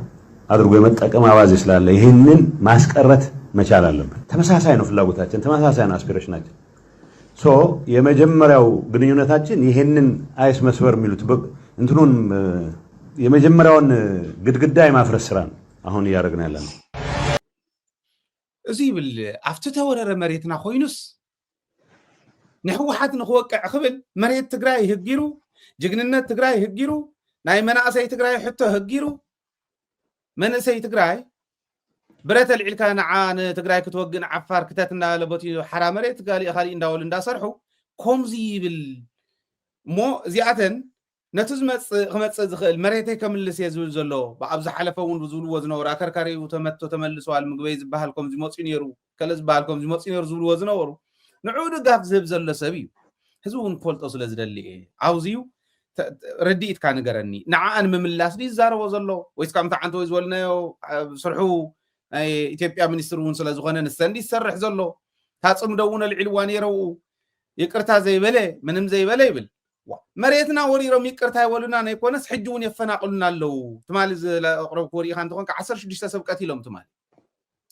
አድርጎ የመጠቀም አባዜ ስላለ ይህንን ማስቀረት መቻል አለብን። ተመሳሳይ ነው ፍላጎታችን፣ ተመሳሳይ ነው አስፒሬሽናችን። ሶ የመጀመሪያው ግንኙነታችን ይሄንን አይስ መስበር የሚሉት እንትኑን የመጀመሪያውን ግድግዳ የማፍረስ ስራ ነው አሁን እያደረግን ያለ ነው። እዚ ይብል ኣብቲ ተወረረ መሬትና ኮይኑስ ንህወሓት ንክወቅዕ ክብል መሬት ትግራይ ህጊሩ፣ ጅግንነት ትግራይ ህጊሩ፣ ናይ መናእሰይ ትግራይ ሕቶ ህጊሩ፣ መንእሰይ ትግራይ ብረት ኣልዒልካ ንዓ ንትግራይ ክትወግእ ንዓፋር ክተት እንዳበለ ቦቲ ሓራ መሬት ጋሊእ ካሊእ እንዳበሉ እንዳሰርሑ ከምዚ ይብል እሞ እዚኣተን ነቲ ዝመፅእ ክመፅእ ዝኽእል መሬተይ ከምልስ እየ ዝብል ዘሎ ኣብ ዝሓለፈ እውን ዝብልዎ ዝነበሩ ኣከርካሪኡ ተመቶ ተመልሰዋል ምግበይ ዝበሃል ከምዚ መፅኡ ነይሩ ከለ ዝበሃል ከምዚ መፅኡ ነይሩ ዝብልዎ ዝነበሩ ንዕኡ ድጋፍ ዝህብ ዘሎ ሰብ እዩ። ህዝቢ እውን ክፈልጦ ስለ ዝደሊ እየ። ኣብዚ እዩ ርድኢትካ ንገረኒ። ንዓኣ ንምምላስ ድዩ ዝዛረቦ ዘሎ ወይስ ከምቲ ዓንተ ወይ ዝበልናዮ ኣብ ስርሑ ናይ ኢትዮጵያ ሚኒስትር እውን ስለ ዝኾነ ንሰን ድዩ ዝሰርሕ ዘሎ? እታ ፅምዶ እውን ኣልዒልዋ ነይረ ኣብኡ። ይቅርታ ዘይበለ ምንም ዘይበለ ይብል። መሬትና ወሪሮም ይቅርታ ይበሉና ነይኮነስ ሕጂ እውን የፈናቅሉና ኣለዉ። ትማሊ ዘቅረብክዎ ርኢኻ እንተኾንካ ዓሰርተ ሽዱሽተ ሰብ ቀቲሎም ትማሊ።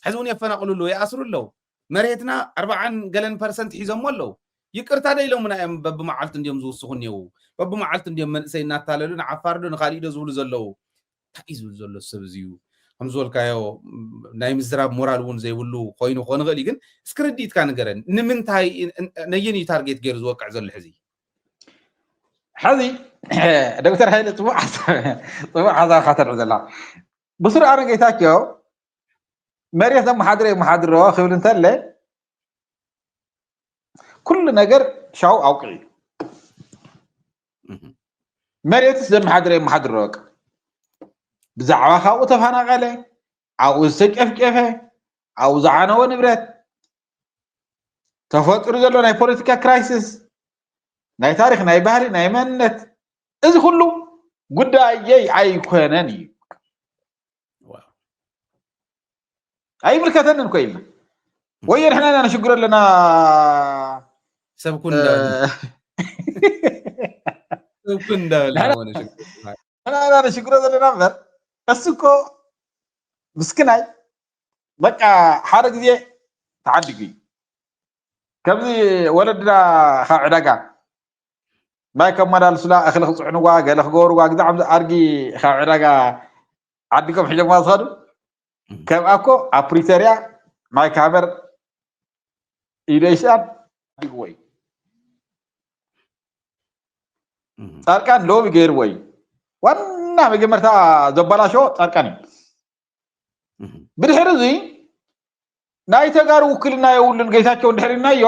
ሕዚ እውን የፈናቅሉ ኣለዉ፣ ይኣስሩ ኣለዉ። መሬትና ኣርባዓን ገለን ፐርሰንት ሒዞሞ ኣለዉ። ይቅርታ ዶ ኢሎምና እዮም? በብመዓልቱ እንዲዮም ዝውስኹ እኒዉ። በብመዓልቱ እንዲዮም መንእሰይ እናታለሉ ንዓፋር ዶ ንካሊእ ዶ ዝብሉ ዘለዉ። እንታይ እዩ ዝብል ዘሎ ሰብ እዚ እዩ? ከም ዝበልካዮ ናይ ምዝራብ ሞራል እውን ዘይብሉ ኮይኑ ክኾን ይኽእል እዩ። ግን እስኪ ርድኢትካ ንገረን። ንምንታይ ነየን እዩ ታርጌት ገይሩ ዝወቅዕ ዘሎ ሕዚ? ሕዚ ዶክተር ሃይለ ፅቡቅ ሓሳብ ካተርሑ ዘላ ብስሩ ኣነ ጌታቸው መሬት ዘመሓድሮ የመሓድሮ ክብል እንተለ ኩሉ ነገር ሻው ኣውቅዒ እዩ። መሬትስ ዘመሓድሮ የመሓድሮ በቃ ብዛዕባ ካብኡ ተፈናቀለ ኣብኡ ዝተጨፍጨፈ ኣብኡ ዝዓነወ ንብረት ተፈጢሩ ዘሎ ናይ ፖለቲካ ክራይሲስ ናይ ታሪክ ናይ ባህሊ ናይ መንነት እዚ ኩሉ ጉዳየይ ኣይኮነን እዩ። ኣይምልከተንን እኮ ኢልና ወየ ንሕና ኢና ንሽግሮ ኣለና። ሰብ ኩን እንዳበለ ሰብ ኩን እንዳበለ ንሕና ኢና ንሽግሮ ዘለና እምበር እሱ እኮ ምስክናይ በቃ ሓደ ግዜ ተዓዲጉ እዩ። ከምዚ ወለድና ካብ ዕዳጋ ማይ ከመላልሱላ እኽሊ ክፅዕንዋ ገለ ክገብርዋ ግዛዕ ኣድጊ ካብ ዕዳጋ ዓዲጎም ሒዞምዋ ዝኸዱ ከምኣ እኮ ኣብ ፕሪቶርያ ማይ ካመር ኢደሻን ዓዲግዎ እዩ። ፃድቃን ሎቢ ገይርዎ እዩ። ዋና መጀመርታ ዘበላሸዎ ፃድቃን እዩ። ብድሕሪ እዚ ናይ ተጋሩ ውክልና የብሉን ጌታቸው እንድሕር ኢልናዮ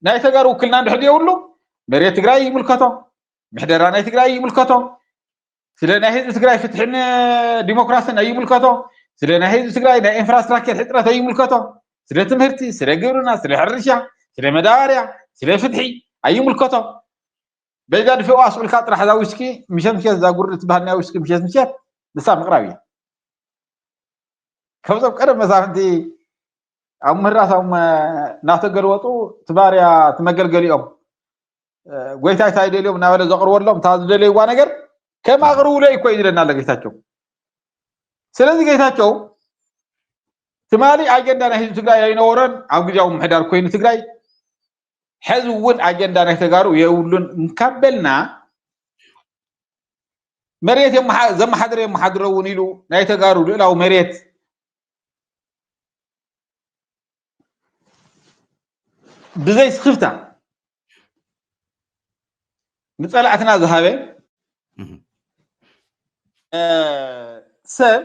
ናይ ተጋሩ ውክልና እንድሕር የብሉ መሬት ትግራይ ይምልከቶ፣ ምሕደራ ናይ ትግራይ ይምልከቶ፣ ስለ ናይ ህዝቢ ትግራይ ፍትሕን ዲሞክራስን ኣይምልከቶ፣ ስለ ናይ ህዝቢ ትግራይ ናይ ኢንፍራስትራክቸር ሕፅረት ኣይምልከቶ፣ ስለ ትምህርቲ፣ ስለ ግብርና፣ ስለ ሕርሻ፣ ስለ መዳበርያ፣ ስለ ፍትሒ ኣይምልከቶ። በይዛ ድፍዋ ኣስቁልካ ጥራሕ እዛ ዊስኪ ምሸት ምሸት እዛ ጉርዲ ትበሃል ናይ ዊስኪ ምሸት ምሸት ንሳ ምቕራብ እያ። ከምዞም ቀደም መሳፍንቲ ኣብ ምህራሳም እናተገልበጡ ትባርያ ትመገልገሊኦም ጎይታ እንታይ ደልዮም እናበለ ዘቕርበሎም እታ ዝደለይዋ ነገር ከም ኣቕርቡለይ እኮ እዩ ዝለና ኣሎ ጌታቸው። ስለዚ ጌታቸው ትማሊ ኣጀንዳ ናይ ህዝቢ ትግራይ ኣይነበሮን ኣብ ግዜያዊ ምሕዳር ኮይኑ ትግራይ ሕዚ እውን ኣጀንዳ ናይ ተጋሩ የብሉን እንካበልና መሬት ዘመሓድር የመሓድረውን ኢሉ ናይ ተጋሩ ልእላዊ መሬት ብዘይ ስኽፍታ ንፀላእትና ዝሃበ ሰብ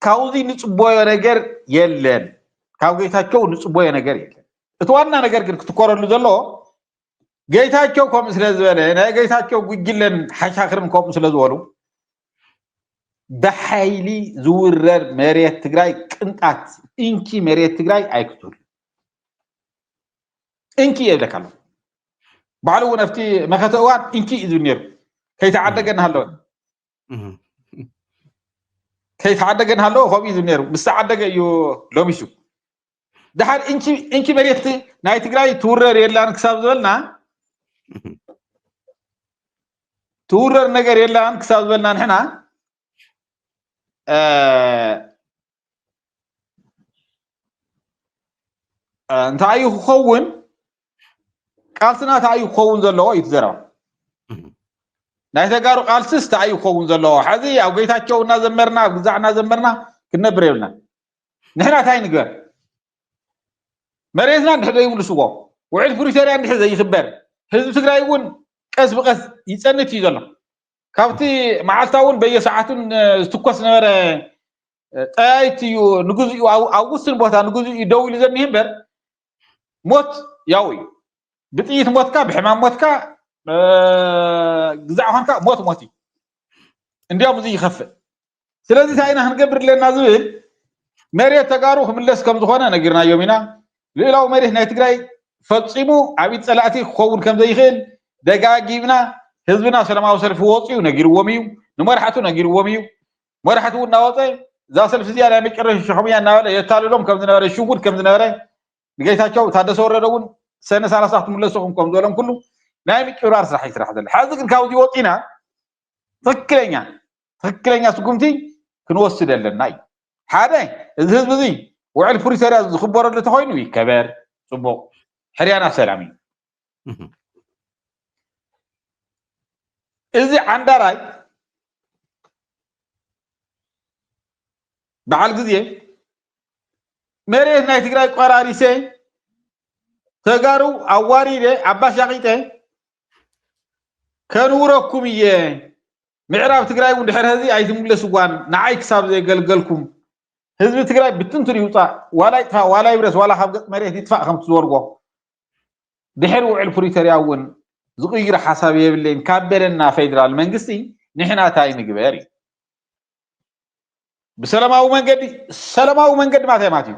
ካብዚ ንፅቦዮ ነገር የለን። ካብ ጌታቸው ንፅቦዮ ነገር የለን። እቲ ዋና ነገር ግን ክትኮረሉ ዘለዎ ጌታቸው ከምኡ ስለ ዝበለ ናይ ጌታቸው ጉጅለን ሓሻክርን ከምኡ ስለ ዝበሉ ብሓይሊ ዝውረር መሬት ትግራይ ቅንጣት ኢንቺ መሬት ትግራይ ኣይክትህሉ። እንኪ እየ ይብለካ ኣለኹ። ባዕሉ እውን ኣብቲ መኸተ እዋን እንኪ እዩ ዝብል ነይሩ። ከይተዓደገ እናሃለወ ከይተዓደገ እናሃለወ ከምኡ እዩ ዝብል ነይሩ። ምስ ተዓደገ እዩ ሎሚሱ። ድሓር እንኪ መሬት ናይ ትግራይ ትውረር የላን ክሳብ ዝበልና ትውረር ነገር የላን ክሳብ ዝበልና ንሕና እንታይ እዩ ክኸውን? ቃልስና እንታይ እዩ ክኸውን ዘለዎ እዩ እቲ ዘረባ። ናይ ተጋሩ ቃልስስ እንታይ እዩ ክኸውን ዘለዎ? ሕዚ ኣብ ጌታቸው እናዘመርና ኣብ ግዛዕ እናዘመርና ክንነብር የብልና። ንሕና እንታይ ንግበር? መሬትና እንድሕር ዘይምልስዎ፣ ውዕል ፕሪቶርያ እንድሕር ዘይኽበር፣ ህዝቢ ትግራይ እውን ቀስ ብቀስ ይፀንት እዩ ዘሎ። ካብቲ መዓልታ እውን በየሰዓቱን ዝትኮስ ነበረ ጠያይት እዩ ንግዜኡ ኣብ ውስን ቦታ ንግዜኡ እዩ ደው ኢሉ ዘኒህ እምበር ሞት ያው እዩ። ብጥይት ሞትካ፣ ብሕማም ሞትካ፣ ግዛዕ ኮንካ ሞት ሞት እዩ። እንዲያውም እዚ ይኸፍእ። ስለዚ እንታይ ኢና ክንገብር ኣለና ዝብል መሬት ተጋሩ ክምለስ ከም ዝኾነ ነጊርናዮም ኢና። ልእላዊ መሬት ናይ ትግራይ ፈጺሙ ኣብ ኢድ ጸላእቲ ክኸውን ከም ዘይኽእል ደጋጊምና ህዝብና ሰላማዊ ሰልፊ ወፂኡ ነጊርዎም እዩ። ንመራሕቱ ነጊርዎም እዩ። መራሕቲ እውን እናወፀ እዛ ሰልፊ እዚኣ ናይ መጨረሻ ሸኹም እያ እናበለ የታልሎም ከም ዝነበረ ሽጉድ ከም ዝነበረ ንጌታቸው ታደሰ ወረደ እውን ሰነ ሰላሳ ክትምለሱ ኢኹም ከም ዝበሎም ኩሉ ናይ ምጭብራር ስራሕ ይስራሕ ዘሎ። ሕዚ ግን ካብዚ ወፂና ትክክለኛ ትክክለኛ ስጉምቲ ክንወስድ ኣለና እዩ። ሓደ እዚ ህዝቢ እዚ ውዕል ፕሪቶርያ ዝኽበረሉ ተኮይኑ ይከበር፣ ፅቡቅ ሕርያና ሰላም እዩ። እዚ ዓንዳራይ በዓል ግዜ መሬት ናይ ትግራይ ቆራሪሰ ተጋሩ ኣዋሪደ ኣባሻቂጠ ከንውረኩም እየ። ምዕራብ ትግራይ እውን ድሕሪ ሕዚ ኣይትምለስዋን ንዓይ ክሳብ ዘየገልገልኩም ህዝቢ ትግራይ ብትንትን ይውፃእ ዋላ ይጥፋእ ዋላ ይብረስ ዋላ ካብ ገፅ መሬት ይጥፋእ ከምቲ ዝበልዎ ድሕሪ ውዕል ፕሪቶርያ እውን ዝቕይር ሓሳብ የብለይን ካብ በለና ፌደራል መንግስቲ ንሕና እንታይ ንግበር እዩ። ብሰላማዊ መንገዲ ሰላማዊ መንገዲ ማታይ ማለት እዩ።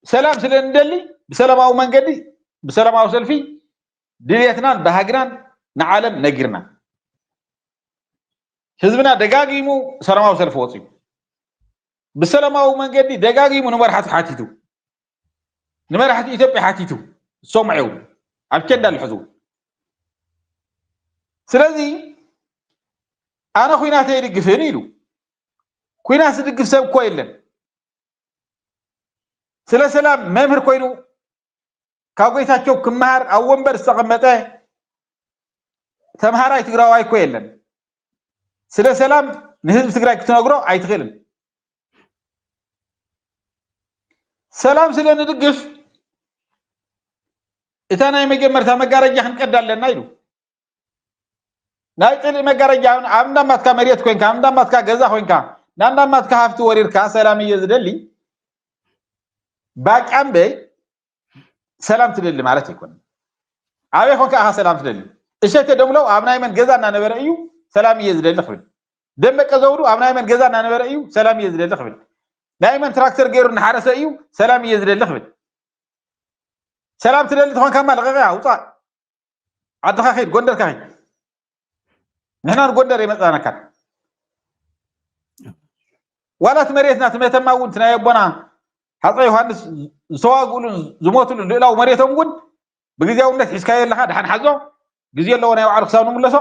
ሰላም ስለ እንደሊ ብሰላማዊ መንገዲ ብሰላማዊ ሰልፊ ድልየትናን ባህግናን ንዓለም ነጊርና ህዝብና ደጋጊሙ ሰላማዊ ሰልፊ ወፂኡ ብሰላማዊ መንገዲ ደጋጊሙ ንመራሕቲ ሓቲቱ ንመራሕቲ ኢትዮጵያ ሓቲቱ ዝሰምዑ የብሉ ኣብ ኬንዳ ኣሎ ሕዚ እውን ስለዚ ኣነ ኩናት ኣይድግፍን ኢሉ ኩናት ዝድግፍ ሰብ እኮ የለን ስለ ሰላም መምህር ኮይኑ ካብ ጌታቸው ክመሃር ኣብ ወንበር ዝተቐመጠ ተምሃራይ ትግራዋይ እኮ የለን ስለ ሰላም ንህዝቢ ትግራይ ክትነግሮ ኣይትኽእልን ሰላም ስለ ንድግፍ እታ ናይ መጀመርታ መጋረጃ ክንቀዳ ኣለና ኢሉ ናይ ጥልኢ መጋረጃ ኣብ እንዳማትካ መሬት ኮይንካ ኣብ እንዳማትካ ገዛ ኮይንካ ናንዳማትካ ሃፍቲ ወሪርካ ሰላም እየ ዝደሊ ባጫምበይ ሰላም ትደሊ ማለት ኣይኮነ ኣበይ ኮንካ ኢኻ ሰላም ትደሊ እሸተ ደምለው ኣብ ናይ መን ገዛ እናነበረ እዩ ሰላም እየ ዝደሊ ክብል ደመቀ ዘውዱ ኣብ ናይ መን ገዛ እናነበረ እዩ ሰላም እየ ዝደሊ ክብል ናይ መን ትራክተር ገይሩ እናሓረሰ እዩ ሰላም እየ ዝደሊ ክብል ሰላም ትደሊ ተኾንካማ ልቐቐ ውፃእ ዓድኻ ኺድ ጎንደርካ ኺድ ንሕና ንጎንደር የመፃናካ ዋላ እቲ መሬትና እቲ መተማ እውን እቲ ናይ ኣቦና ሃፀ ዮሃንስ ዝተዋግእሉን ዝሞትሉን ልእላዊ መሬቶም እውን ብግዜያውነት ሒዝካዮ ኣለካ ድሓን ሓዞ ግዜ ኣለዎ ናይ ባዕሉ ክሳብ ንምለሶ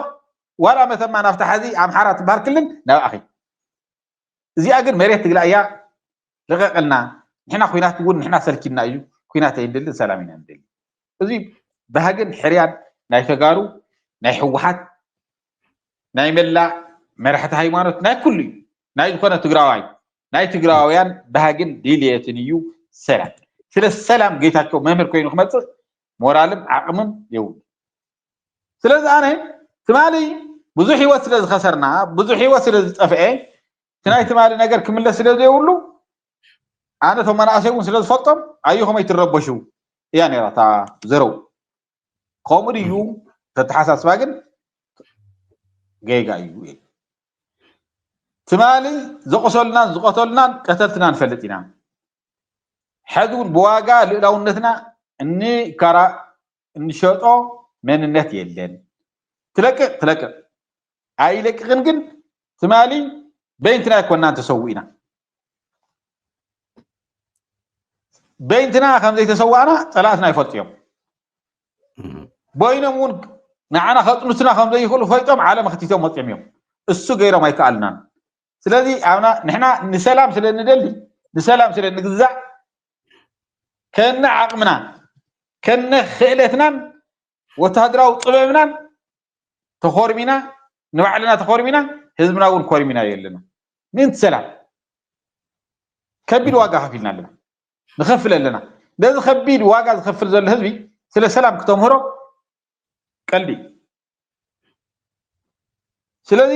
ዋላ መተማ ናብቲ ሓዚ ኣምሓራ ትበሃል ክልል ናብኣ ኺድ እዚኣ ግን መሬት ትግራይ እያ ልቐቀልና ንሕና ኩናት እውን ንሕና ሰልኪና እዩ ኩናት ኣይንደልን ሰላም ኢና ንደሊ እዚ ባህግን ሕርያን ናይ ተጋሩ ናይ ህወሓት ናይ መላእ መራሕቲ ሃይማኖት ናይ ኩሉ እዩ ናይ ዝኾነ ትግራዋይ ናይ ትግራውያን ባህግን ድልየትን እዩ ሰላም ስለ ሰላም ጌታቸው መምህር ኮይኑ ክመፅእ ሞራልን ዓቕምን የብሉ ስለዚ ኣነ ትማሊ ብዙሕ ህይወት ስለ ዝኸሰርና ብዙሕ ህይወት ስለ ዝጠፍአ እቲ ናይ ትማሊ ነገር ክምለስ ስለ ዘይብሉ ኣነ እቶም መናእሰይ እውን ስለ ዝፈልጦም ኣዩ ከመይ ትረበሹ እያ ነራ እታ ዘረው ከምኡ ድዩ ተተሓሳስባ ግን ጌጋ እዩ ትማሊ ዘቆሰሉናን ዝቀተሉናን ቀተልትና ንፈልጥ ኢና ሕዚ እውን ብዋጋ ልእላውነትና እንካራ እንሸጦ መንነት የለን ትለቅቅ ትለቅቅ ኣይለቅቅን ግን ትማሊ በይንትና ኣይኮናን ተሰዊእና በይንትና ከም ዘይተሰዋእና ፀላእትና ይፈልጡ እዮም በይኖም እውን ንዓና ከፅኑትና ከም ዘይኽእሉ ፈሊጦም ዓለም ኣኽቲቶም ወፂኦም እዮም እሱ ገይሮም ኣይከኣልናን ስለዚ ኣብና ንሕና ንሰላም ስለ ንደሊ ንሰላም ስለ ንግዛእ ከነ ዓቕምና ከነ ክእለትናን ወታደራዊ ጥበብናን ተኾርሚና፣ ንባዕልና ተኾርሚና፣ ህዝብና እውን ኮርሚና የለና። ምእንቲ ሰላም ከቢድ ዋጋ ከፊልና ኣለና፣ ንኸፍል ኣለና። ነዚ ከቢድ ዋጋ ዝኸፍል ዘሎ ህዝቢ ስለ ሰላም ክተምህሮ ቀልዲ እዩ። ስለዚ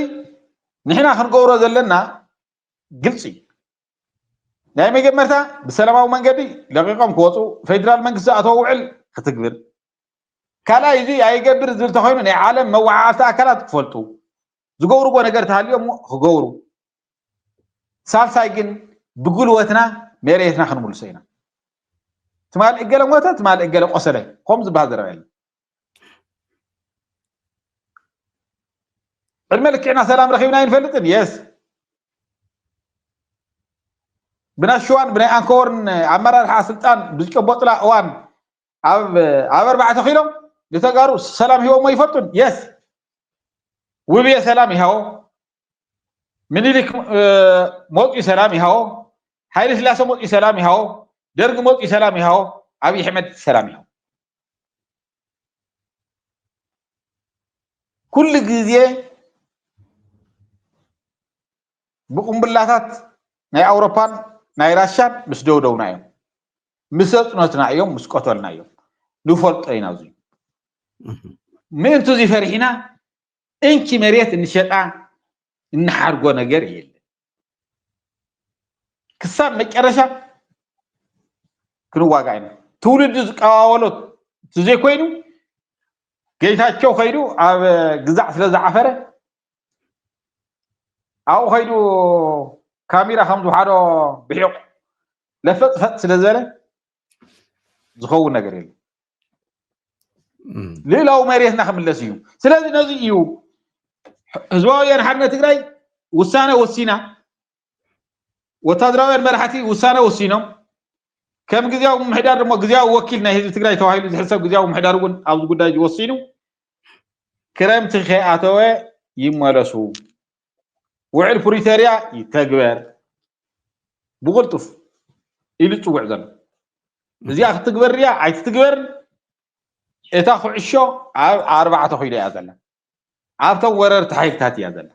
ንሕና ክንገብሮ ዘለና ግልፂ እዩ። ናይ መጀመርታ ብሰላማዊ መንገዲ ለቂቆም ክወፁ፣ ፌደራል መንግስቲ ዝኣተዎ ውዕል ክትግብር። ካልኣይ፣ እዚ ኣይገብር ዝብል ተኮይኑ ናይ ዓለም መወዓዓልቲ ኣካላት ክፈልጡ፣ ዝገብርዎ ነገር ተሃልዮም ክገብሩ። ሳልሳይ ግን ብጉልበትና መሬትና ክንምልሶ ኢና። ትማል እገለ ሞተ፣ ትማል እገለ ቆሰለ፣ ከም ዝበሃል ዘረባ የለን። ዕድመ ልክዕና ሰላም ረኺብና ኣይንፈልጥን። የስ፣ ብናይ ሽዋን ብናይ ኣንኮወርን ኣመራርሓ ስልጣን ብዝጨበጡላ እዋን ኣብ ኣብ ኣርባዕተ ኪሎ ንተጋሩ ሰላም ሂቦሞ ይፈልጡን። የስ፣ ውብየ ሰላም ይሃቦ፣ ምኒልክ መፅኡ ሰላም ይሃቦ፣ ሃይለ ስላሴ መፅኡ ሰላም ይሃቦ፣ ደርግ መፅኡ ሰላም ይሃቦ፣ ኣብይ ኣሕመድ ሰላም ይሃቦ። ኩሉ ግዜ ብቁምብላታት ናይ ኣውሮፓን ናይ ራሻን ምስ ደውደውና እዮም፣ ምስ ኣፅነትና እዮም፣ ምስ ቀተልና እዮም። ንፈልጦ ኢና። እዚ ምእንቲ እዚ ፈሪሕና እንኪ መሬት እንሸጣ እንሓርጎ ነገር የለን። ክሳብ መጨረሻ ክንዋጋ ኢና። ትውልዲ ዝቀባበሎ ዘይኮይኑ ጌታቸው ከይዱ ኣብ ግዛዕ ስለ ዝዓፈረ ኣብኡ ከይዱ ካሜራ ከም ዝውሓዶ ብሒቕ ለፈጥፈጥ ስለ ዝበለ ዝኸውን ነገር የለን። ልእላዊ መሬትና ክምለስ እዩ። ስለዚ ነዚ እዩ ህዝባዊ ወያነ ሓርነት ትግራይ ውሳነ ወሲና፣ ወታደራውያን መራሕቲ ውሳነ ወሲኖም፣ ከም ግዜያዊ ምምሕዳር ድማ ግዜያዊ ወኪል ናይ ህዝቢ ትግራይ ተባሂሉ ዝሕሰብ ግዜያዊ ምምሕዳር እውን ኣብዚ ጉዳይ ወሲኑ፣ ክረምቲ ከይኣተወ ይመለሱ፣ ውዕል ፕሪቶርያ ይተግበር ብቕልጡፍ ኢሉ ዝፅውዕ ዘሎ። እዚኣ ክትግበር ድያ ኣይትትግበርን እታ ኩዕሾ ኣብ ኣርባዕተ ኪሎ እያ ዘላ። ኣብቶም ወረርቲ ሓይልታት እያ ዘላ።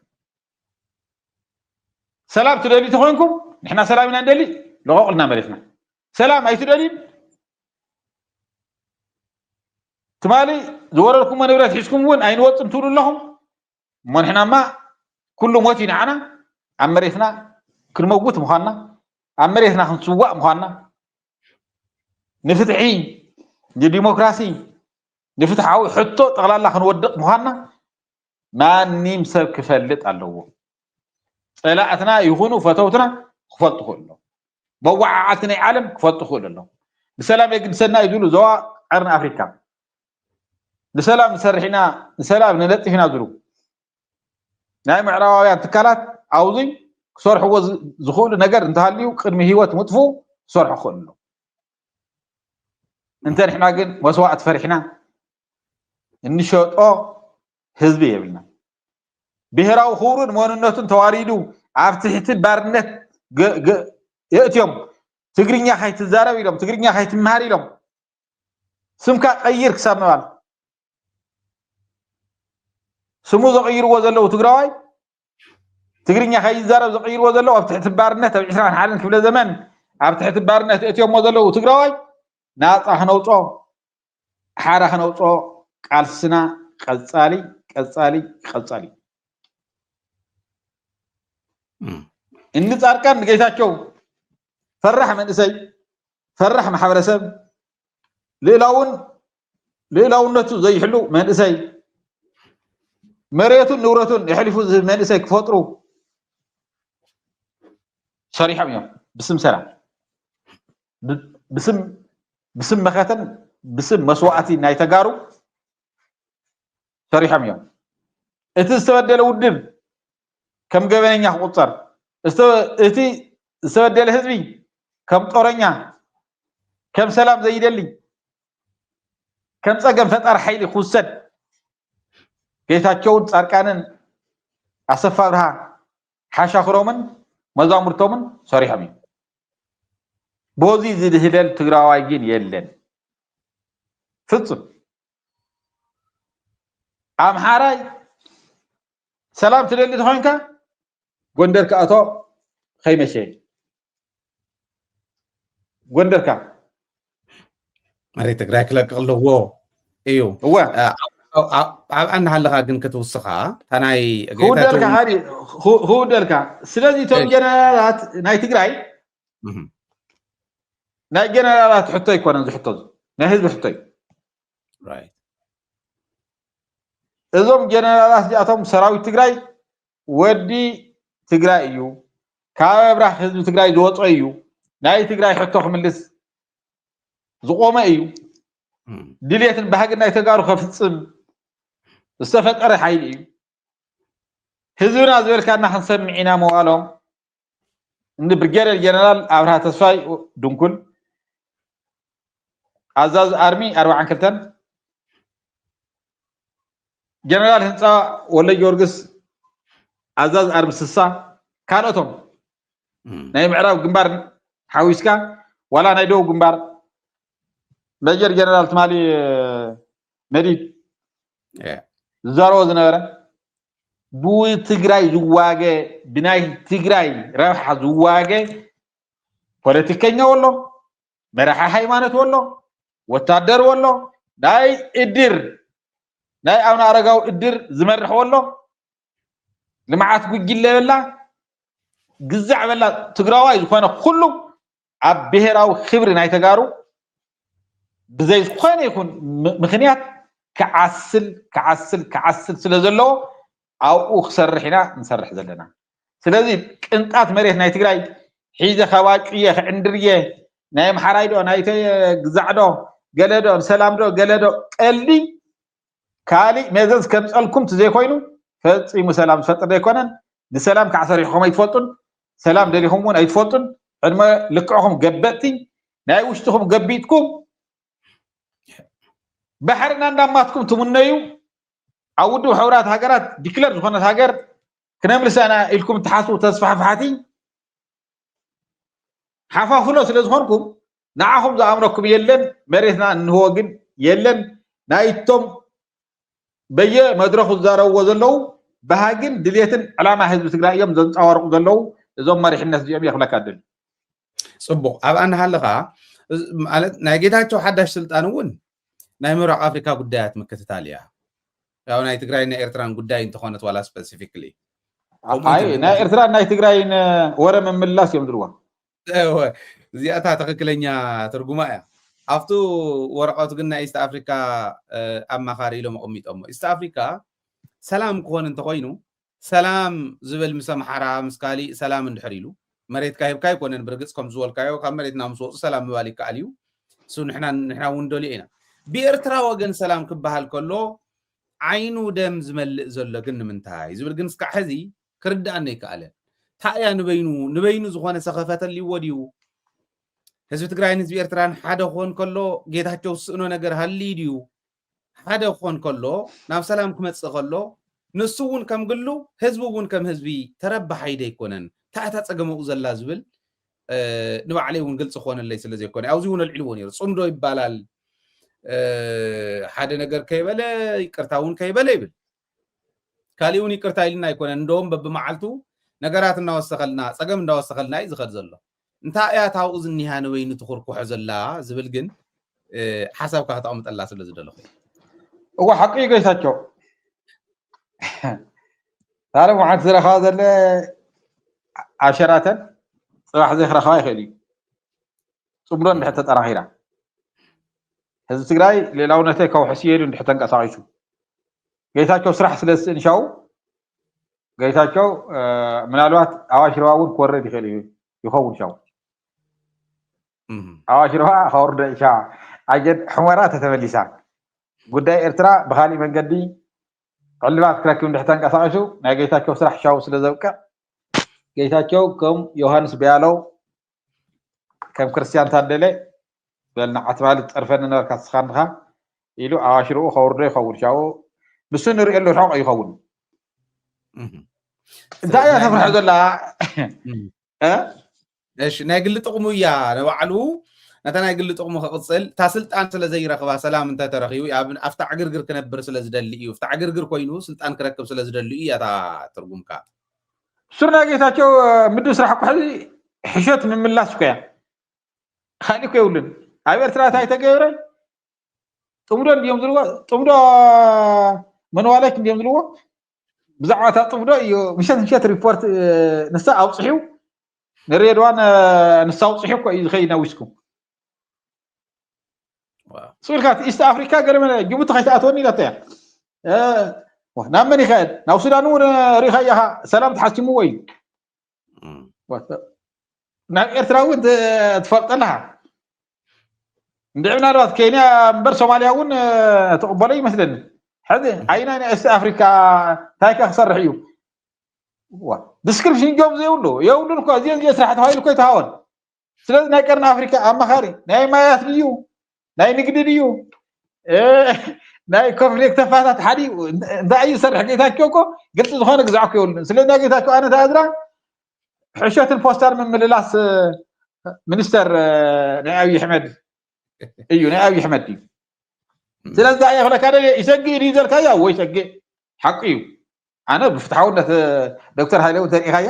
ሰላም ትደልዩ ተኾይንኩም ንሕና ሰላም ኢና ንደሊ፣ ለቐቑልና መሬትና። ሰላም ኣይትደልዩን ትማሊ ዝወረድኩሞ ንብረት ሒዝኩም እውን ኣይንወፅን ትብሉ ኣለኹም። እሞ ንሕናማ ኩሉ ሞት እዩ ንዓና። ኣብ መሬትና ክንመውት ምዃንና፣ ኣብ መሬትና ክንስዋእ ምዃንና፣ ንፍትሒ፣ ንዲሞክራሲ፣ ንፍትሓዊ ሕቶ ጠቕላላ ክንወድቕ ምዃንና ማንም ሰብ ክፈልጥ ኣለዎ። ፀላእትና ይኹኑ ፈተውትና ክፈልጡ ክእሉ ኣለዎም። መወዓዓልቲ ናይ ዓለም ክፈልጡ ክእሉ ኣለዎም። ንሰላም የግድሰና እዩ ዝብሉ ዞባ ቀርኒ ኣፍሪካ፣ ንሰላም ንሰርሕ ኢና፣ ንሰላም ንነጥፍ ኢና ዝብሉ ናይ ምዕራባውያን ትካላት ኣብዚ ክሰርሕዎ ዝ- ዝኽእሉ ነገር እንተሃልዩ ቅድሚ ህይወት ምጥፍኡ ክሰርሑ ክኽእሉ ኣለዎም። እንተ ንሕና ግን መስዋእቲ ፈሪሕና እንሸጦ ህዝቢ የብልና። ብሄራዊ ክብሩን መንነቱን ተዋሪዱ ኣብ ትሕቲ ባርነት ገ- ገ- የእትዮም። ትግርኛ ካይትዛረብ ኢሎም፣ ትግርኛ ካይትምሃር ኢሎም፣ ስምካ ቀይር ክሳብ ምባል። ስሙ ዘቕይርዎ ዘለዉ ትግራዋይ፣ ትግርኛ ከይዛረብ ዘቕይርዎ ዘለዉ ኣብ ትሕቲ ባርነት ኣብ ዕስራን ሓደን ክፍለ ዘመን ኣብ ትሕቲ ባርነት እትዮሞ ዘለዉ ትግራዋይ ናፃ ክነውፅኦ፣ ሓራ ክነውፅኦ ቃልስና ቀፃሊ ቀፃሊ ቀፃሊ። እም። እኒ ፃድቃን ንጌታቸው ፈራሕ መንእሰይ፣ ፈራሕ ማሕበረሰብ፣ ልእላውን ልእላውነቱ ዘይሕሉ መንእሰይ፣ መሬቱን ንብረቱን የሕሊፉ ዝህብ መንእሰይ ክፈጥሩ ሰሪሖም እዮም። ብስም ሰላም፣ ብ- ብስም ብስም መኸተን ብስም መስዋእቲ ናይ ተጋሩ ሰሪሖም እዮም። እቲ ዝተበደለ ውድብ ከም ገበነኛ ክቁፀር፣ እቲ ዝተበደለ ህዝቢ ከም ጦረኛ፣ ከም ሰላም ዘይደሊ፣ ከም ፀገም ፈጣሪ ሓይሊ ክውሰድ ጌታቸውን ፃድቃንን ኣሰፋ ኣብርሃ ሓሻኽሮምን መዛሙርቶምን ሰሪሖም እዮም። በዚ ዝድህለል ትግራዋይ ግን የለን ፍፁም። ኣምሓራይ ሰላም ትደሊ ተኾይንካ ጎንደር ክኣቶ ከይመሸ ጎንደርካ መሬት ትግራይ ክለቅቕ ኣለዎ እዩ። እወ ኣብኣ እናሃለኻ ግን ክትውስኻ እታ ናይ ክውደልካ ካዲ ክውደልካ። ስለዚ እቶም ጀነራላት ናይ ትግራይ ናይ ጀነራላት ሕቶ ኣይኮነን ዝሕቶ፣ ናይ ህዝቢ ሕቶ እዩ። እዞም ጀነራላት እዚኣቶም ሰራዊት ትግራይ ወዲ ትግራይ እዩ፣ ካብ ኣብራኽ ህዝቢ ትግራይ ዝወፀ እዩ፣ ናይ ትግራይ ሕቶ ክምልስ ዝቆመ እዩ። ድልየትን ባህግን ናይ ተጋሩ ከፍፅም ዝተፈጠረ ሓይሊ እዩ። ህዝብና ዝበልካና ክንሰምዕ ኢና መዋሎም። እንዲ ብርጌደር ጀነራል ኣብርሃ ተስፋይ ድንኩል፣ ኣዛዝ ኣርሚ ኣርባዓን ክልተን፣ ጀነራል ህንፃ ወለ ጊዮርጊስ ኣዛዝ ኣርሚ ስሳ፣ ካልኦቶም ናይ ምዕራብ ግንባር ሓዊስካ ዋላ ናይ ደቡብ ግንባር ሜጀር ጀነራል ትማሊ መዲድ ዝዛረቦ ዝነበረ ብትግራይ ዝዋገ፣ ብናይ ትግራይ ረብሓ ዝዋገ ፖለቲከኛ ወሎ፣ መራሒ ሃይማኖት ወሎ፣ ወታደር ወሎ፣ ናይ እድር ናይ ኣቡነ ኣረጋዊ እድር ዝመርሕ ወሎ፣ ልምዓት ጉጅለ በላ፣ ግዛዕ በላ ትግራዋይ ዝኾነ ኩሉ ኣብ ብሄራዊ ክብሪ ናይ ተጋሩ ብዘይ ዝኾነ ይኹን ምኽንያት ክዓስል ክዓስል ክዓስል ስለ ዘለዎ ኣብኡ ክሰርሕ ኢና ንሰርሕ ዘለና። ስለዚ ቅንጣት መሬት ናይ ትግራይ ሒዘ ከባጭየ ክዕንድርየ ናይ ኣምሓራይ ዶ ናይ ግዛዕ ዶ ገለ ዶ ሰላም ዶ ገለ ዶ ቀልዲ ካሊእ መዘዝ ከምፀልኩም ትዘይኮይኑ ፈፂሙ ሰላም ዝፈጥር ዘይኮነን። ንሰላም ከዓ ሰሪሕኹም ኣይትፈልጡን፣ ሰላም ደሊኹም እውን ኣይትፈልጡን። ዕድመ ልክዕኹም ገበጥቲ ናይ ውሽጥኹም ገቢጥኩም ባሕርና እንዳማትኩም ትምነዩ። ኣብ ውድብ ሕቡራት ሃገራት ዲክለር ዝኾነት ሃገር ክነምልሳ ኢና ኢልኩም እትሓስቡ ተስፋሕፋሕቲ ሓፋፍኖ ስለ ዝኾንኩም ንዓኹም ዝኣምነኩም የለን። መሬትና እንህቦ ግን የለን። ናይቶም በየ መድረኹ ዝዛረብዎ ዘለዉ ባህግን ድሌትን ዕላማ ህዝቢ ትግራይ እዮም ዘንፀባርቁ ዘለዉ። እዞም መሪሕነት እዚኦም እየ ክብለካ እደሊ። ፅቡቕ ኣብኣ እናሃለኻ ማለት ናይ ጌታቸው ሓዳሽ ስልጣን እውን ናይ ምብራቕ ኣፍሪካ ጉዳያት ምክትታል እያ። ያው ናይ ትግራይ ናይ ኤርትራን ጉዳይ እንተኾነት ዋላ ስፐሲፊክሊ ናይ ኤርትራን ናይ ትግራይን ወረ ምምላስ እዮም ዝልዋ። እዚኣታ ትኽክለኛ ትርጉማ እያ። ኣብቱ ወረቐቱ ግን ናይ ኢስት ኣፍሪካ ኣማኻሪ ኢሎም ኣቐሚጦሞ። ኢስት ኣፍሪካ ሰላም ክኾን እንተኾይኑ ሰላም ዝብል ምስ ኣምሓራ ምስ ካሊእ ሰላም እንድሕር ኢሉ መሬትካ ሂብካ ኣይኮነን። ብርግፅ ከም ዝበልካዮ ካብ መሬትና ምስ ወፁ ሰላም ምባል ይከኣል እዩ። እሱ ንሕና ንሕና እውን ደልዮ ኢና። ብኤርትራ ወገን ሰላም ክበሃል ከሎ ዓይኑ ደም ዝመልእ ዘሎ ግን ንምንታይ ዝብል ግን እስካዕ ሕዚ ክርድኣኒ ኣይከኣለን። እንታይ እያ ንበይኑ ንበይኑ ዝኾነ ሰኸፈት ኣልዎ ድዩ? ህዝቢ ትግራይን ህዝቢ ኤርትራን ሓደ ክኾን ከሎ ጌታቸው ዝስእኖ ነገር ሃልዩ ድዩ? ሓደ ክኾን ከሎ ናብ ሰላም ክመፅእ ከሎ ንሱ እውን ከም ግሉ ህዝቢ እውን ከም ህዝቢ ተረባሓይ ዶ ኣይኮነን? እንታይ እታ ፀገም ኣብኡ ዘላ ዝብል ንባዕለይ እውን ግልፂ ክኾነለይ ስለ ዘይኮነ ኣብዚ እውን ኣልዒልዎ ነይሩ። ፅምዶ ይባላል ሓደ ነገር ከይበለ ይቅርታ እውን ከይበለ ይብል። ካሊእ እውን ይቅርታ ኢልና ኣይኮነን። እንደውም በብመዓልቱ ነገራት እናወሰኸልና ፀገም እንዳወሰኸልና እዩ ዝኸድ ዘሎ። እንታይ እያ ታብኡ ዝኒሃ ንበይኑ ትኹርኩሖ ዘላ ዝብል ግን ሓሳብካ ከተቐምጠላ ስለ ዝደለኹ። እዋ ሓቂ እዩ ጌታቸው። ታዲያ መዓልቲ ዝረኸባ ዘለ ኣብ ሸራተን ፅባሕ ዘይክረኸባ ይኽእል እዩ። ፅምዶ እንድሕር ተጠናኺራ ህዝቢ ትግራይ ሌላውነተይ ከውሕስ እየ ኢሉ እንድሕር ተንቀሳቒሱ ጌታቸው ስራሕ ስለ ዝስእን ሻው ጌታቸው ምናልባት ኣዋሽ ርባ እውን ክወርድ ይኽእል እዩ ይኸውን ሻው ኣዋሽ ርባ ከውርዶ ኢሻ ኣጀን ሕመራ ተተመሊሳ ጉዳይ ኤርትራ ብካሊእ መንገዲ ዕልባት ክረክብ እንድሕር ተንቀሳቒሱ ናይ ጌታቸው ስራሕ ሻው ስለ ዘብቅዕ ጌታቸው ከም ዮሃንስ ቢያለው ከም ክርስቲያን ታደለ በልና ዓትባሊ ትፀርፈኒ ነበርካ ስኻንኻ ኢሉ ኣዋሽርኡ ከውርዶ ይኸውን ሻው ምስ ንሪኤሉ ርሑቕ ይኸውን እንታይ እያ ተፍርሖ ዘላ እሺ ናይ ግሊ ጥቕሙ እያ ንባዕሉ ነታ ናይ ግሊ ጥቕሙ ክቕጽል፣ እታ ስልጣን ስለ ዘይረኽባ፣ ሰላም እንተተረኺቡ፣ ኣብ-፣ ኣብታ ዕግርግር ክነብር ስለ ዝደሊ እዩ። ኣብታ ዕግርግር ኮይኑ ስልጣን ክረክብ ስለ ዝደሊ እዩ እያ እታ ትርጉምካ። ሱር ናይ ጌታቸው ምድብ ስራሕ እኮ ሕዚ ሕሸት ምምላስ እኮ እያ። ካሊእ እኮ የብሉን። ኣብ ኤርትራ እንታይ ተገይረ? ጥምዶ እንዲዮም ዝልዎ፣ ጥምዶ መንዋለች እንዲዮም ዝልዎ። ብዛዕባ እታ ጥምዶ እዩ ምሸት ምሸት ሪፖርት ንሳ ኣውፅሒው ንሬድዋን ንሳ ኣውፅሒ እኮ እዩ ዝኸይድ ናብ ዊስኩ። ስብልካ ኢስት ኣፍሪካ ገለ ጅቡቲ ከይትኣትወኒ ኢላቶ እያ። ናብ መን ይኸድ? ናብ ሱዳን እውን ሪኢኻ ኢኻ፣ ሰላም ተሓስችምዎ እዩ። ናብ ኤርትራ እውን ትፈልጠ ኣለኻ። እንድዒ ምናልባት ኬንያ እምበር ሶማልያ እውን ትቕበሎ ይመስለኒ። ሕዚ ኣይና ናይ ኢስት ኣፍሪካ እንታይ ከ ክሰርሕ እዩ? ዲስክሪፕሽን ጆብ ዘይብሉ የብሉን እኮ። እዚአን እዚአን ስራሕ ተባሂሉ እኮ ይተሃወን። ስለዚ ናይ ቀርኒ ኣፍሪካ ኣማኻሪ ናይ ማያት ድዩ ናይ ንግዲ ድዩ ናይ ኮንፍሊክት ተፋታት ሓዲ እንታይ እዩ ዝሰርሕ? ጌታቸው እኮ ግልፂ ዝኾነ ግዛዕ እኮ የብሉን። ስለዚ ናይ ጌታቸው ኣነ ተኣዝራ ሕሸትን ፖስታር ምምልላስ ሚኒስተር ናይ ኣብይ ኣሕመድ እዩ፣ ናይ ኣብይ ኣሕመድ እዩ። ስለዚ ኣየ ክብለካ ደልየ ይሰግእ ድዩ ዘልካያ ወይ ይሰግእ ሓቁ እዩ። ኣነ ብፍትሓውነት ዶክተር ሃይለ እውን ተሪኢኻያ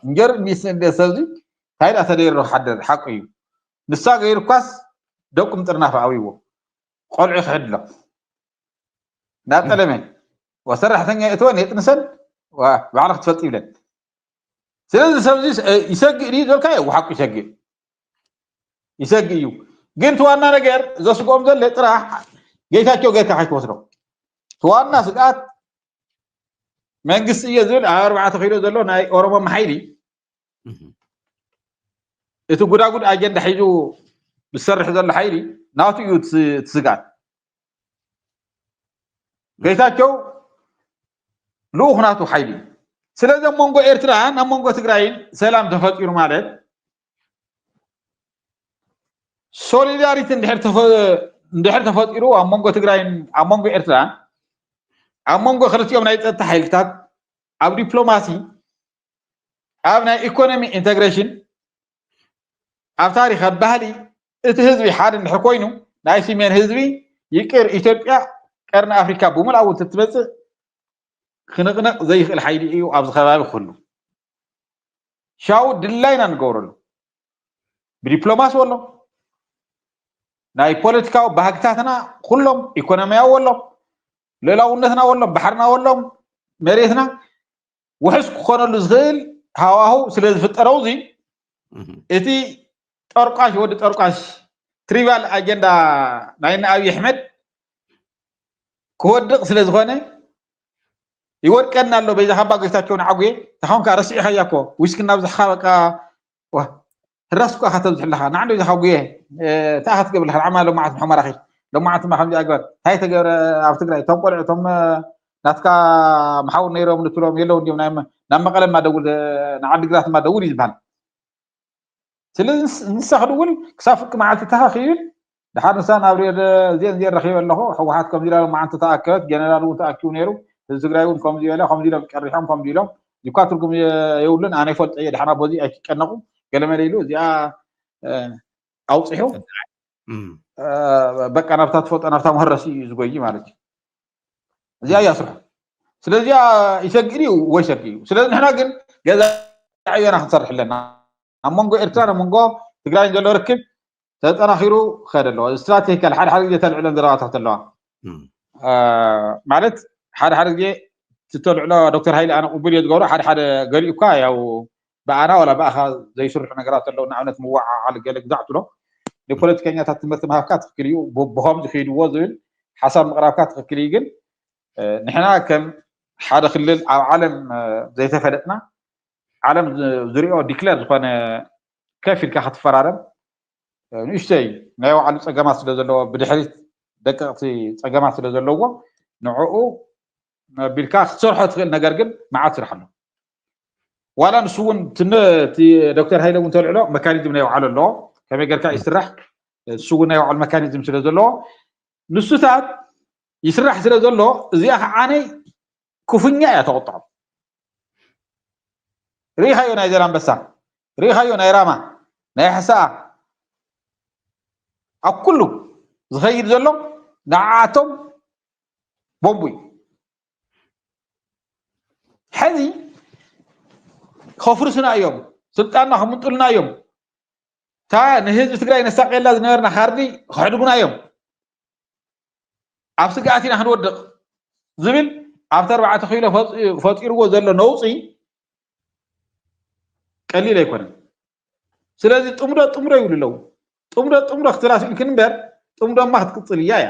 እንጀር ሚስ እንደ ሰብዚ እንታይ ዳ ተደይሮ ክሓደር ሓቁ እዩ። ንሳ ገይሩ እኳስ ደቁ ምጥርናፍ ኣብይዎ ቆልዑ ክሕድሎም ናብ ጠለመ ወሰራሕተኛ እትወን የጥንሰን ባዕልኽ ትፈልጥ ይብለን። ስለዚ ሰብዚ ይሰግእ ድዩ ዘልካ እዩ ሓቁ ይሰግእ ይሰግእ እዩ። ግን እቲ ዋና ነገር ዘስግኦም ዘሎ ጥራሕ ጌታቸው ጌርካ ከይትወስዶ እቲ ዋና ስግኣት መንግስቲ እየ ዝብል ኣብ ኣርባዕተ ኪሎ ዘሎ ናይ ኦሮሞ ሓይሊ እቲ ጉዳጉድ ኣጀንዳ ሒዙ ዝሰርሕ ዘሎ ሓይሊ ናቱ እዩ እቲ ስግኣት። ጌታቸው ልኡኽ ናቱ ሓይሊ እዩ። ስለዚ ኣብ መንጎ ኤርትራን ኣብ መንጎ ትግራይን ሰላም ተፈጢሩ ማለት ሶሊዳሪቲ እንድሕር ተፈጢሩ ኣብ መንጎ ትግራይን ኣብ መንጎ ኤርትራን ኣብ መንጎ ክልቲኦም ናይ ፀጥታ ሓይልታት ኣብ ዲፕሎማሲ ኣብ ናይ ኢኮኖሚ ኢንተግሬሽን ኣብ ታሪኽ ኣብ ባህሊ እቲ ህዝቢ ሓደ እንድሕር ኮይኑ ናይ ሲሜን ህዝቢ ይቅር ኢትዮጵያ ቀርኒ ኣፍሪካ ብምልኣ እውን ትመፅእ ክንቕነቕ ዘይኽእል ሓይሊ እዩ ኣብዚ ከባቢ ክህሉ። ሻው ድላይና ንገብረሉ ብዲፕሎማሲ ወሎም ናይ ፖለቲካዊ ባህግታትና ኩሎም ኢኮኖሚያዊ ወሎም ልእላውነትና ወሎም ባሕርና ወሎም መሬትና ውሕስ ክኾነሉ ዝኽእል ሃዋሁ ስለ ዝፍጠረው እዚ እቲ ጠርቋሽ ወዲ ጠርቋሽ ትሪባል ኣጀንዳ ናይ ኣብይ ኣሕመድ ክወድቕ ስለ ዝኾነ ይወድቀና ኣሎ። በይዛ ካባ ጌታቸው ንዓጉየ ተኻውንካ ረሲዕኻያ እኮ ዊስኪ እናብዛሕካ በቃ ህራስ እኳ ከተብዝሕ ኣለኻ ንዓንዶ ኢኻ ጉየ እንታይ ክትገብር ኣለኻ ንዓማ ሎማዓት ምሕመራኺ ሎማዓትማ ከምዚ ኣግበር እንታይ ተገብረ ኣብ ትግራይ እቶም ቆልዑ እቶም ናትካ መሓውር ነይሮም ንትሎም የለውን ድዮም ናብ መቐለ ማ ደውል ንዓዲግራት ማ ደውል እዩ ዝበሃል። ስለዚ ንሳ ክድውል ክሳብ ፍርቂ መዓልቲ ተኻኺብል ድሓር ንሳ ናብ ሬድ ዜን ዜን ረኺበ ኣለኹ። ህወሓት ከምዚ ኢላ ሎማዓንቲ ተኣከበት፣ ጀነራል እውን ተኣኪቡ ነይሩ። ህዝቢ ትግራይ እውን ከምዚ በለ፣ ከምዚ ኢሎም ቀሪሖም፣ ከምዚ ኢሎም እኳ ትርጉም የብሉን። ኣነ ይፈልጦ እየ፣ ድሓና በዚ ኣይትጨነቑ ገለመለ ኢሉ እዚኣ ኣውፂሑ በቃ ናብታ ትፈልጦ ናብታ መህረሲ እዩ ዝጎይ ማለት እዩ። እዚኣ እያ ስርሑ። ስለዚኣ ይሰግእ እዩ ወይ ሰግእ እዩ። ስለዚ ንሕና ግን ገዛ ዕዮና ክንሰርሕ ኣለና። ኣብ መንጎ ኤርትራን ኣብ መንጎ ትግራይን ዘሎ ርክብ ተጠናኺሩ ክኸድ ኣለዎ። ስትራቴጂካል ሓደ ሓደ ግዜ ተልዕለን ዘረባታት ኣለዋ ማለት ሓደ ሓደ ግዜ ትተልዕሎ ዶክተር ሃይለ ኣነ ቅቡል እየ ዝገብሮ ሓደ ሓደ ገሊኡ እኳ ያው ብኣና ዋላ ብኣኻ ዘይስርሑ ነገራት ኣለዉ ንኣብነት ምወዓዓል ገለ ግዛዕ ትሎ ንፖለቲከኛታት ትምህርቲ ምሃብካ ትኽክል እዩ ብኸምዚ ክይድዎ ዝብል ሓሳብ ምቕራብካ ትኽክል እዩ ግን ንሕና ከም ሓደ ክልል ኣብ ዓለም ዘይተፈለጥና ዓለም ዝሪኦ ዲክለር ዝኾነ ከፍ ኢልካ ክትፈራረም ንእሽተይ ናይ ባዕሉ ፀገማት ስለ ዘለዎ ብድሕሪት ደቀቕቲ ፀገማት ስለ ዘለዎ ንዕኡ ኣቢልካ ክትሰርሖ ትኽእል ነገር ግን መዓት ስራሕ ኣሎ። ዋላ ንሱ እውን ዶክተር ሃይለ እውን ተልዕሎ መካኒዝም ናይ ባዕሉ ኣለዎ። ከመይ ጌርካ ይስራሕ ንሱ እውን ናይ ባዕሉ መካኒዝም ስለ ዘለዎ ንሱታት ይስራሕ ስለ ዘሎ እዚኣ ከዓነይ ክፉኛ እያ ተቕጥዖም። ርኢኻዮ ናይ ዘላንበሳ ርኢኻዮ ናይ ራማ ናይ ሕሰኣ ኣብ ኩሉ ዝኸይድ ዘሎ ንዓኣቶም ቦምቡ እዩ። ሕዚ ከፍርስና እዮም፣ ስልጣንና ክምንጥሉና እዮም፣ እታ ንህዝቢ ትግራይ ነሳቀየላ ዝነበርና ካርዲ ከሕድጉና እዮም፣ ኣብ ስግኣት ኢና ክንወድቕ ዝብል ኣብቲ ኣርባዕተ ኪሎ ፈጢርዎ ዘሎ ነውፂ ቀሊል ኣይኮነን። ስለዚ ጥምዶ ጥምዶ ይብሉ ኣለዉ። ጥምዶ ጥምዶ ክትብላ ስኢንክን እምበር ጥምዶማ ክትቅፅል እያ እያ።